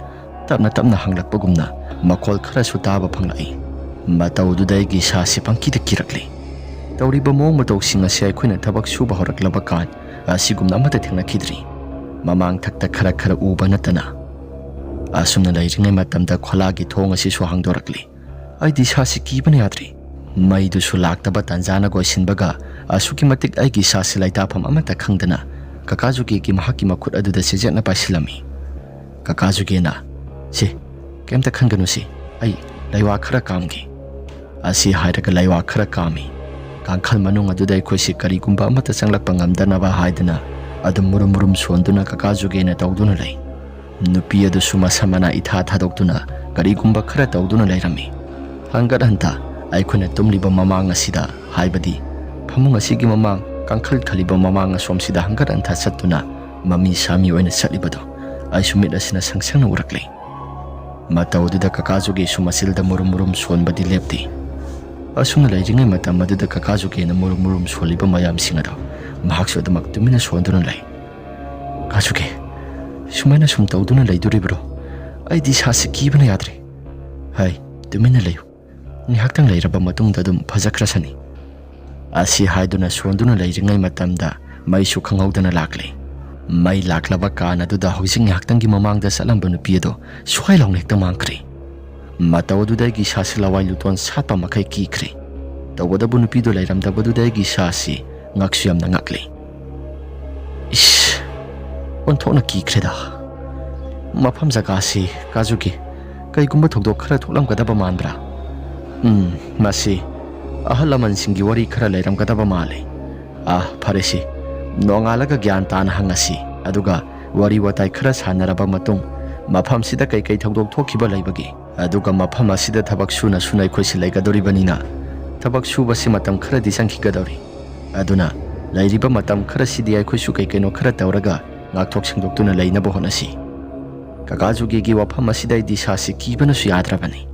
ꯇꯞꯅ ꯇꯞꯅ ꯍꯥꯡꯂꯛꯄꯒꯨꯝꯅ ꯃꯈꯣꯜ ꯈꯔꯁꯨ ꯇꯥꯕ ꯐꯪꯂꯛꯏ꯫ ꯃꯇꯧꯗꯨꯗ ꯑꯩꯒꯤ ꯏꯁꯥꯁꯤ ꯄꯪꯀꯤꯗ ꯀꯤꯔꯛꯂꯤ꯫ ꯇꯧꯔꯤꯕ ꯃꯑꯣꯡ ꯃꯇꯧꯁꯤꯡ ꯑꯁꯤ ꯑꯩꯈꯣꯏꯅ ꯊꯕꯛ ꯁꯨꯕ ꯍꯧꯔꯛꯂꯕ ꯀꯥꯟ ꯑꯁꯤꯒꯨꯝꯅ ꯑꯃꯠꯇ ꯊꯦꯡꯅꯈꯤꯗ꯭ꯔꯤ꯫ ꯃꯃꯥꯡ ꯊꯛꯇ ꯈꯔ ꯈꯔ ꯎꯕ ꯅꯠꯇꯅ꯫ ꯑꯁꯨꯝꯅ ꯂꯩꯔꯤꯉꯩ ꯃꯇꯝꯗ ꯈꯣꯂꯥꯒꯤ ꯊꯣꯡ ꯑꯁꯤꯁꯨ ꯍꯥꯡꯗꯣꯔꯛꯂꯤ꯫ ꯑꯩꯗꯤ ꯏꯁꯥꯁꯤ ꯀꯤꯕꯅ ꯌꯥꯗ꯭ꯔꯤ꯫ ꯃꯩꯗꯨꯁꯨ ꯂꯥꯛꯇꯕ ꯇꯥꯟꯖꯥꯅ ꯀꯣꯏꯁꯤꯟꯕꯒ ꯑꯁꯨꯛꯀꯤ ꯃꯇꯤꯛ ꯑꯩꯒꯤ ꯏꯁꯥꯁꯤ ꯂꯩꯇꯥꯐꯝ ꯑꯃꯠꯇ ꯈꯪꯗꯅ ꯀꯀꯥ ꯖꯨꯒꯦꯒꯤ ꯃꯍꯥꯛꯀꯤ ꯃꯈꯨꯠ ꯑꯗꯨꯗ ꯆꯦꯖꯦꯠꯅ ꯄꯥꯏꯁꯤꯜꯂꯝꯃꯤ꯫ ꯀꯀꯥ ꯖꯨꯒꯦꯅ, "ꯁꯦ, ꯀꯩꯝꯇ ꯈꯟꯒꯅꯨꯁꯤ, ꯑꯩ ꯂꯩꯋꯥ ꯈꯔ ꯀꯥꯝꯒꯦ" ꯑꯁꯤ ꯍꯥꯏꯔꯒ ꯂꯩꯋꯥ ꯈꯔ ꯀꯥꯝꯃꯤ꯫ ꯀꯥꯡꯈꯜ ꯃꯅꯨꯡ ꯑꯗꯨꯗ ꯑꯩꯈꯣꯏꯁꯤ ꯀꯔꯤꯒꯨꯝꯕ ꯑꯃꯠꯇ ꯆꯪꯂꯛꯄ ꯉꯝꯗꯅꯕ ꯍꯥꯏꯗꯅ ꯑꯗꯨꯝ ꯃꯨꯔꯨꯝ ꯃꯨꯔꯨꯝ ꯁꯣꯟꯗꯨꯅ ꯀꯀꯥ ꯖꯨꯒꯦꯅ ꯇꯧꯗꯨꯅ ꯂꯩ꯫ ꯅꯨꯄꯤ ꯑꯗꯨꯁꯨ ꯃꯁꯝ ꯃꯅꯥ ꯏꯊꯥ ꯊꯥꯗꯣꯛꯇꯨꯅ ꯀꯔꯤꯒꯨꯝꯕ ꯈꯔ ꯇꯧꯗꯨꯅ ꯂꯩꯔꯝꯃꯤ꯫ ꯍꯪꯒꯠ ꯍꯟꯊ ꯑꯩꯈꯣꯏꯅ ꯇꯨꯝꯂꯤꯕ ꯃꯃꯥꯡ ꯑꯁꯤꯗ, ꯍꯥꯏꯕꯗꯤ ꯐꯃꯨꯡ ꯑꯁꯤꯒꯤ ꯃꯃꯥꯡ, ꯀꯥꯡꯈꯜ ꯈꯜꯂꯤꯕ ꯃꯃꯥꯡ ꯑꯁꯣꯝꯁꯤꯗ ꯍꯪꯒꯠ ꯍꯟꯊ ꯆꯠꯇꯨꯅ ꯃꯃꯤ ꯁꯥꯃꯤ ꯑꯣꯏꯅ ꯆꯠꯂꯤꯕꯗꯨ ꯑꯩꯁꯨ ꯃꯤꯠ ꯑꯁꯤꯅ ꯁꯪ ꯁꯪꯅ ꯎꯔꯛꯂꯤ꯫ ꯃꯇꯧ ꯑꯗꯨꯗ ꯀꯀꯥ ꯖꯨꯒꯦꯁꯨ ꯃꯆꯤꯜꯗ ꯃꯨꯔꯨꯝ ꯃꯨꯔꯨꯝ ꯁꯣꯟꯕꯗꯤ ꯂꯦꯞꯇꯦ꯫ ꯑꯁꯨꯝꯅ ꯂꯩꯔꯤꯉꯩ ꯃꯇꯝ ꯑꯗꯨꯗ ꯀꯀꯥ ꯖꯨꯒꯦꯅ ꯃꯨꯔꯨꯝ ꯃꯨꯔꯨꯝ ꯁꯣꯜꯂꯤꯕ ꯃꯌꯥꯝꯁꯤꯡ ꯑꯗꯣ ꯃꯍꯥꯛꯁꯨ ꯑꯗꯨꯃꯛ ꯇꯨꯃꯤꯟꯅ ꯁꯣꯟꯗꯨꯅ ꯂꯩ꯫ "ꯀꯀꯥ ꯖꯨꯒꯦ, ꯁꯨꯃꯥꯏꯅ ꯁꯨꯝ ꯇꯧꯗꯨꯅ ꯂꯩꯗꯣꯔꯤꯕ꯭ꯔꯣ? ꯑꯩꯗꯤ ꯏꯁꯥꯁꯤ ꯀꯤꯕꯅ ꯌꯥꯗ꯭ꯔꯦ꯫ ꯍꯥꯏ, ꯇꯨꯃꯤꯟꯅ ꯂꯩꯌꯨ꯫ ꯉꯥꯏꯍꯥꯛꯇꯪ ꯂꯩꯔꯕ ꯃꯇꯨꯡꯗ ꯑꯗꯨꯝ ꯐꯖꯈ꯭ꯔꯁꯅꯤ" ꯑꯁꯤ ꯍꯥꯏꯗꯨꯅ ꯁꯣꯟꯗꯨꯅ ꯂꯩꯔꯤꯉꯩ ꯃꯇꯝꯗ ꯃꯩꯁꯨ ꯈꯪꯍꯧꯗꯅ ꯂꯥꯛꯂꯦ꯫ ꯃꯩ ꯂꯥꯛꯂꯕ ꯀꯥꯟ ꯑꯗꯨꯗ ꯍꯧꯖꯤꯛ ꯉꯥꯏꯍꯥꯛꯇꯪꯒꯤ ꯃꯃꯥꯡꯗ ꯆꯠꯂꯝꯕ ꯅꯨꯄꯤ ꯑꯗꯣ ꯁ꯭ꯋꯥꯏ ꯂꯥꯎꯅ ꯍꯦꯛꯇ ꯃꯥꯡꯈ꯭ꯔꯦ꯫ ꯃꯇꯧ ꯑꯗꯨꯗ ꯑꯩꯒꯤ ꯏꯁꯥꯁꯤ ꯂꯋꯥꯏ ꯂꯨꯇꯣꯟ ꯁꯥꯠꯄ ꯃꯈꯩ ꯀꯤꯈ꯭ꯔꯦ꯫ ꯇꯧꯕꯇꯕꯨ ꯅꯨꯄꯤꯗꯣ ꯂꯩꯔꯝꯗꯕꯗꯨꯗ ꯑꯩꯒꯤ ꯏꯁꯥꯁꯤ ꯉꯛꯁꯨ ꯌꯥꯝꯅ ꯉꯛꯂꯤ꯫ ꯏꯁ! ꯑꯣꯟꯊꯣꯛꯅ ꯀꯤꯈ꯭ꯔꯦꯗ꯫ ꯃꯐꯝ ꯖꯒꯥꯁꯤ, ꯀꯥꯖꯨꯒꯤ, ꯀꯩꯒꯨꯝꯕ ꯊꯧꯗꯣꯛ ꯈꯔ ꯊꯣꯛꯂꯝꯒꯗꯕ ꯃꯥꯟꯕ꯭ꯔꯥ? ꯎꯝ, ꯃꯁꯤ ꯑꯍꯜ ꯂꯃꯟꯁꯤꯡꯒꯤ ꯋꯥꯔꯤ ꯈꯔ ꯂꯩꯔꯝꯒꯗꯕ ꯃꯥꯜꯂꯤ꯫ ꯑꯥ, ꯐꯔꯦꯁꯤ, ꯅꯣꯡꯉꯥꯜꯂꯒ ꯒ꯭ꯌꯥꯟ ꯇꯥꯅ ꯍꯪꯉꯁꯤ꯫ ꯑꯗꯨꯒ ꯋꯥꯔꯤ ꯋꯥꯇꯥꯏ ꯈꯔ ꯁꯥꯟꯅꯔꯕ ꯃꯇꯨꯡ, ꯃꯐꯝꯁꯤꯗ ꯀꯩꯀꯩ ꯊꯧꯗꯣꯛ ꯊꯣꯛꯈꯤꯕ ꯂꯩꯕꯒꯦ? ꯑꯗꯨꯒ ꯃꯐꯝ ꯑꯁꯤꯗ ꯊꯕꯛ ꯁꯨꯅ ꯁꯨꯅ ꯑꯩꯈꯣꯏꯁꯤ ꯂꯩꯒꯗꯧꯔꯤꯕꯅꯤꯅ, ꯊꯕꯛ ꯁꯨꯕꯁꯤ ꯃꯇꯝ ꯈꯔꯗꯤ ꯆꯪꯈꯤꯒꯗꯧꯔꯤ꯫ ꯑꯗꯨꯅ ꯂꯩꯔꯤꯕ ꯃꯇꯝ ꯈꯔꯁꯤꯗꯤ ꯑꯩꯈꯣꯏꯁꯨ ꯀꯩ ꯀꯩꯅꯣ ꯈꯔ ꯇꯧꯔꯒ ꯉꯥꯛꯊꯣꯛ ꯁꯦꯡꯗꯣꯛꯇꯨꯅ ꯂꯩꯅꯕ ꯍꯣꯠꯅꯁꯤ꯫ ꯀꯀꯥ ꯖꯨꯒꯦꯒꯤ ꯋꯥꯐꯝ ꯑꯁꯤꯗ ꯑꯩꯗꯤ ꯏꯁꯥꯁꯤ ꯀꯤꯕꯅꯁꯨ ꯌꯥꯗ꯭ꯔꯕꯅꯤ꯫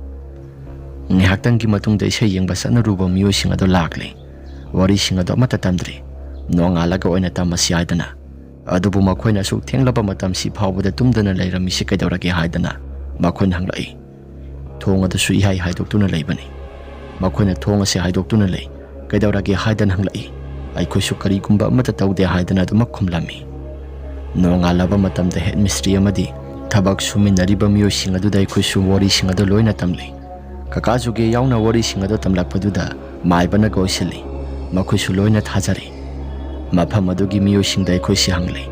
ꯉꯥꯏꯍꯥꯛꯇꯪꯒꯤ ꯃꯇꯨꯡꯗ ꯏꯁꯩ ꯌꯦꯡꯕ ꯆꯠꯅꯔꯨꯕ ꯃꯤꯑꯣꯏꯁꯤꯡ ꯑꯗꯨ ꯂꯥꯛꯂꯦ꯫ ꯋꯥꯔꯤꯁꯤꯡ ꯑꯗꯨ ꯑꯃꯠꯇ ꯇꯝꯗ꯭ꯔꯤ꯫ ꯅꯣꯡꯉꯥꯜꯂꯒ ꯑꯣꯏꯅ ꯇꯝꯃꯁꯤ ꯍꯥꯏꯗꯅ꯫ ꯑꯗꯨꯕꯨ ꯃꯈꯣꯏꯅ ꯑꯁꯨꯛ ꯊꯦꯡꯂꯕ ꯃꯇꯝꯁꯤ ꯐꯥꯎꯕꯗ ꯇꯨꯝꯗꯅ ꯂꯩꯔꯝꯃꯤꯁꯤ ꯀꯩꯗꯧꯔꯒꯦ ꯍꯥꯏꯗꯅ ꯃꯈꯣꯏꯅ ꯍꯪꯂꯛꯏ꯫ ꯊꯣꯡ ꯑꯗꯨꯁꯨ ꯏꯍꯥꯏ ꯍꯥꯏꯗꯣꯛꯇꯨꯅ ꯂꯩꯕꯅꯤ꯫ ꯃꯈꯣꯏꯅ ꯊꯣꯡ ꯑꯁꯤ ꯍꯥꯏꯗꯣꯛꯇꯨꯅ ꯂꯩ꯫ "ꯀꯩꯗꯧꯔꯒꯦ?" ꯍꯥꯏꯗꯅ ꯍꯪꯂꯛꯏ꯫ ꯑꯩꯈꯣꯏꯁꯨ ꯀꯔꯤꯒꯨꯝꯕ ꯑꯃꯠꯇ ꯇꯧꯗꯦ ꯍꯥꯏꯗꯅ ꯑꯗꯨꯃꯛ ꯈꯨꯝꯂꯝꯃꯤ꯫ ꯅꯣꯡꯉꯥꯜꯂꯕ ꯃꯇꯝꯗ ꯍꯦꯗ ꯃꯤꯁꯇ꯭ꯔꯤ ꯑꯃꯗꯤ ꯊꯕꯛ ꯁꯨꯃꯤꯟꯅꯔꯤꯕ ꯃꯤꯑꯣꯏꯁꯤꯡ ꯑꯗꯨꯗ ꯑꯩꯈꯣꯏꯁꯨ ꯋꯥꯔꯤꯁꯤꯡ ꯑꯗꯨ ꯂꯣꯏꯅ ꯇꯝꯂꯤ꯫ ꯀꯀꯥ ꯖꯨꯒꯦ ꯌꯥꯎꯅ ꯋꯥꯔꯤꯁꯤꯡ ꯑꯗꯨ ꯇꯝꯂꯛꯄꯗꯨꯗ ꯃꯥꯏꯕꯅ ꯀꯣꯏꯁꯤꯜꯂꯤ꯫ ꯃꯈꯣꯏꯁꯨ ꯂꯣꯏꯅ ꯊꯥꯖꯔꯦ꯫ ꯃꯐꯝ ꯑꯗꯨꯒꯤ ꯃꯤꯑꯣꯏꯁꯤꯡꯗ ꯑꯩꯈꯣꯏꯁꯤ ꯍꯪꯂꯤ꯫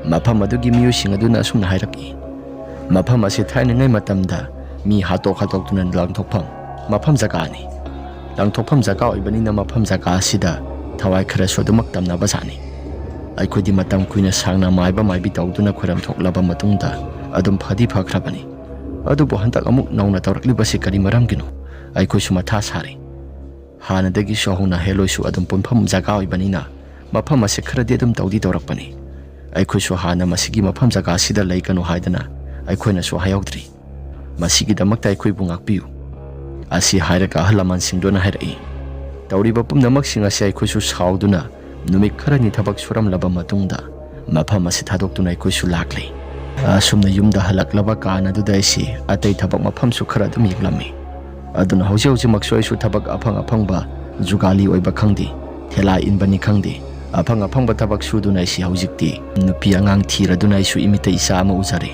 ꯃꯐꯝ ꯑꯗꯨꯒꯤ ꯃꯤꯑꯣꯏꯁꯤꯡ ꯑꯗꯨꯅ ꯑꯁꯨꯝꯅ ꯍꯥꯏꯔꯛꯏ, "ꯃꯐꯝ ꯑꯁꯤ ꯊꯥꯏꯅꯉꯩ ꯃꯇꯝꯗ ꯃꯤ ꯍꯥꯠꯇꯣꯛ ꯍꯥꯠꯇꯣꯛꯇꯨꯅ ꯂꯪꯊꯣꯛꯐꯝ ꯃꯐꯝ ꯖꯒꯥꯅꯤ꯫ ꯂꯪꯊꯣꯛꯐꯝ ꯖꯒꯥ ꯑꯣꯏꯕꯅꯤꯅ ꯃꯐꯝ ꯖꯒꯥ ꯑꯁꯤꯗ ꯊꯋꯥꯏ ꯈꯔꯁꯨ ꯑꯗꯨꯃꯛ ꯇꯝꯅꯕꯖꯥꯠꯅꯤ꯫ ꯑꯩꯈꯣꯏꯗꯤ ꯃꯇꯝ ꯀꯨꯏꯅ ꯁꯥꯡꯅ ꯃꯥꯏꯕ ꯃꯥꯏꯕꯤ ꯇꯧꯗꯨꯅ ꯈꯣꯏꯔꯝ ꯊꯣꯛꯂꯕ ꯃꯇꯨꯡꯗ ꯑꯗꯨꯝ ꯐꯗꯤ ꯐꯈ꯭ꯔꯕꯅꯤ꯫ ꯑꯗꯨꯕꯨ ꯍꯟꯗꯛ ꯑꯃꯨꯛ ꯅꯧꯅ ꯇꯧꯔꯛꯂꯤꯕꯁꯤ ꯀꯔꯤ ꯃꯔꯝꯒꯤꯅꯣ? ꯑꯩꯈꯣꯏꯁꯨ ꯃꯊꯥ ꯁꯥꯔꯤ꯫ ꯍꯥꯟꯅꯗꯒꯤꯁꯨ ꯍꯧꯅ ꯍꯦꯂꯣꯏꯁꯨ ꯑꯗꯨꯝ ꯄꯨꯟꯐꯝ ꯖꯒꯥ ꯑꯣꯏꯕꯅꯤꯅ ꯃꯐꯝ ꯑꯁꯤ ꯈꯔꯗꯤ ꯑꯗꯨꯝ ꯇꯧꯗꯤ ꯇꯧꯔꯛꯄꯅꯤ꯫ ꯑꯩꯈꯣꯏꯁꯨ ꯍꯥꯟꯅ ꯃꯁꯤꯒꯤ ꯃꯐꯝ ꯖꯒꯥ ꯑꯁꯤꯗ ꯂꯩꯒꯅꯨ ꯍꯥꯏꯗꯅ ꯑꯩꯈꯣꯏꯅꯁꯨ ꯍꯥꯏꯍꯧꯗ꯭ꯔꯤ꯫ ꯃꯁꯤꯒꯤꯗꯃꯛꯇ ꯑꯩꯈꯣꯏꯕꯨ ꯉꯥꯛꯄꯤꯌꯨ"꯫ ꯑꯁꯤ ꯍꯥꯏꯔꯒ ꯑꯍꯜ ꯂꯃꯟꯁꯤꯡꯗꯨꯅ ꯍꯥꯏꯔꯛꯏ, "ꯇꯧꯔꯤꯕ ꯄꯨꯝꯅꯃꯛꯁꯤꯡ ꯑꯁꯤ ꯑꯩꯈꯣꯏꯁꯨ ꯁꯥꯎꯗꯨꯅ ꯅꯨꯃꯤꯠ ꯈꯔꯅꯤ ꯊꯕꯛ ꯁꯨꯔꯝꯂꯕ ꯃꯇꯨꯡꯗ ꯃꯐꯝ ꯑꯁꯤ ꯊꯥꯗꯣꯛꯇꯨꯅ ꯑꯩꯈꯣꯏꯁꯨ ꯂꯥꯛꯂꯤ꯫ ꯑꯁꯨꯝꯅ ꯌꯨꯝꯗ ꯍꯜꯂꯛꯂꯕ ꯀꯥꯟ ꯑꯗꯨꯗ ꯑꯩꯁꯤ ꯑꯇꯩ ꯊꯕꯛ ꯃꯐꯝꯁꯨ ꯈꯔ ꯑꯗꯨꯝ ꯌꯦꯡꯂꯝꯃꯤ꯫ ꯑꯗꯨꯅ ꯍꯧꯖꯤꯛ ꯍꯧꯖꯤꯛꯃꯛꯁꯨ ꯑꯩꯁꯨ ꯊꯕꯛ ꯑꯐꯪ ꯑꯐꯪꯕ, ꯖꯨꯒꯥꯂꯤ ꯑꯣꯏꯕ ꯈꯪꯗꯦ, ꯊꯦꯂꯥ ꯏꯟꯕꯅꯤ ꯈꯪꯗꯦ, ꯑꯐꯪ ꯑꯐꯪꯕ ꯊꯕꯛ ꯁꯨꯗꯨꯅ ꯑꯩꯁꯤ ꯍꯧꯖꯤꯛꯇꯤ ꯅꯨꯄꯤ ꯑꯉꯥꯡ ꯊꯤꯔꯗꯨꯅ ꯑꯩꯁꯨ ꯏꯃꯤꯠꯇ ꯏꯆꯥ ꯑꯃ ꯎꯖꯔꯦ꯫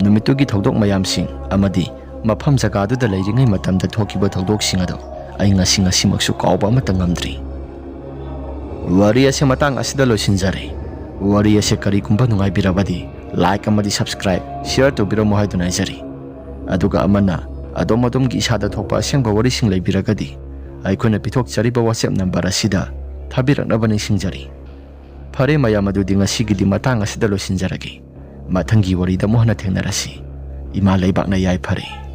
ꯅꯨꯃꯤꯠꯇꯨꯒꯤ ꯊꯧꯗꯣꯛ ꯃꯌꯥꯝꯁꯤꯡ ꯑꯃꯗꯤ ꯃꯐꯝ ꯖꯒꯥꯗꯨꯗ ꯂꯩꯔꯤꯉꯩ ꯃꯇꯝꯗ ꯊꯣꯛꯈꯤꯕ ꯊꯧꯗꯣꯛꯁꯤꯡ ꯑꯗꯣ ꯑꯩ ꯉꯁꯤ ꯉꯁꯤꯃꯛꯁꯨ ꯀꯥꯎꯕ ꯑꯃꯠꯇ ꯉꯝꯗ꯭ꯔꯤ"꯫ ꯋꯥꯔꯤ ꯑꯁꯤ ꯃꯇꯥꯡ ꯑꯁꯤꯗ ꯂꯣꯏꯁꯤꯟꯖꯔꯦ꯫ ꯋꯥꯔꯤ ꯑꯁꯤ ꯀꯔꯤꯒꯨꯝꯕ ꯅꯨꯡꯉꯥꯏꯕꯤꯔꯕꯗꯤ like ꯑꯃꯗꯤ subscribe, share ꯇꯧꯕꯤꯔꯝꯃꯨ ꯍꯥꯏꯗꯨꯅ ꯍꯥꯏꯖꯔꯤ꯫ ꯑꯗꯨꯒ ꯑꯃꯅ ꯑꯗꯣꯝ ꯑꯗꯣꯝꯒꯤ ꯏꯁꯥꯗ ꯊꯣꯛꯄ ꯑꯁꯦꯡꯕ ꯋꯥꯔꯤꯁꯤꯡ ꯂꯩꯕꯤꯔꯒꯗꯤ ꯑꯩꯈꯣꯏꯅ ꯄꯤꯊꯣꯛꯆꯔꯤꯕ WhatsApp number ꯑꯁꯤꯗ ꯊꯥꯕꯤꯔꯛꯅꯕ ꯅꯤꯡꯁꯤꯡꯖꯔꯤ꯫ ꯐꯔꯦ ꯃꯌꯥꯝ, ꯑꯗꯨꯗꯤ ꯉꯁꯤꯒꯤꯗꯤ ꯃꯇꯥꯡ ꯑꯁꯤꯗ ꯂꯣꯏꯁꯤꯟꯖꯔꯒꯦ꯫ ꯃꯊꯪꯒꯤ ꯋꯥꯔꯤꯗ ꯑꯃꯨꯛ ꯍꯟꯅ ꯊꯦꯡꯅꯔꯁꯤ꯫ ꯏꯃꯥ ꯂꯩꯕꯥꯛꯅ ꯌꯥꯏꯐꯔꯦ꯫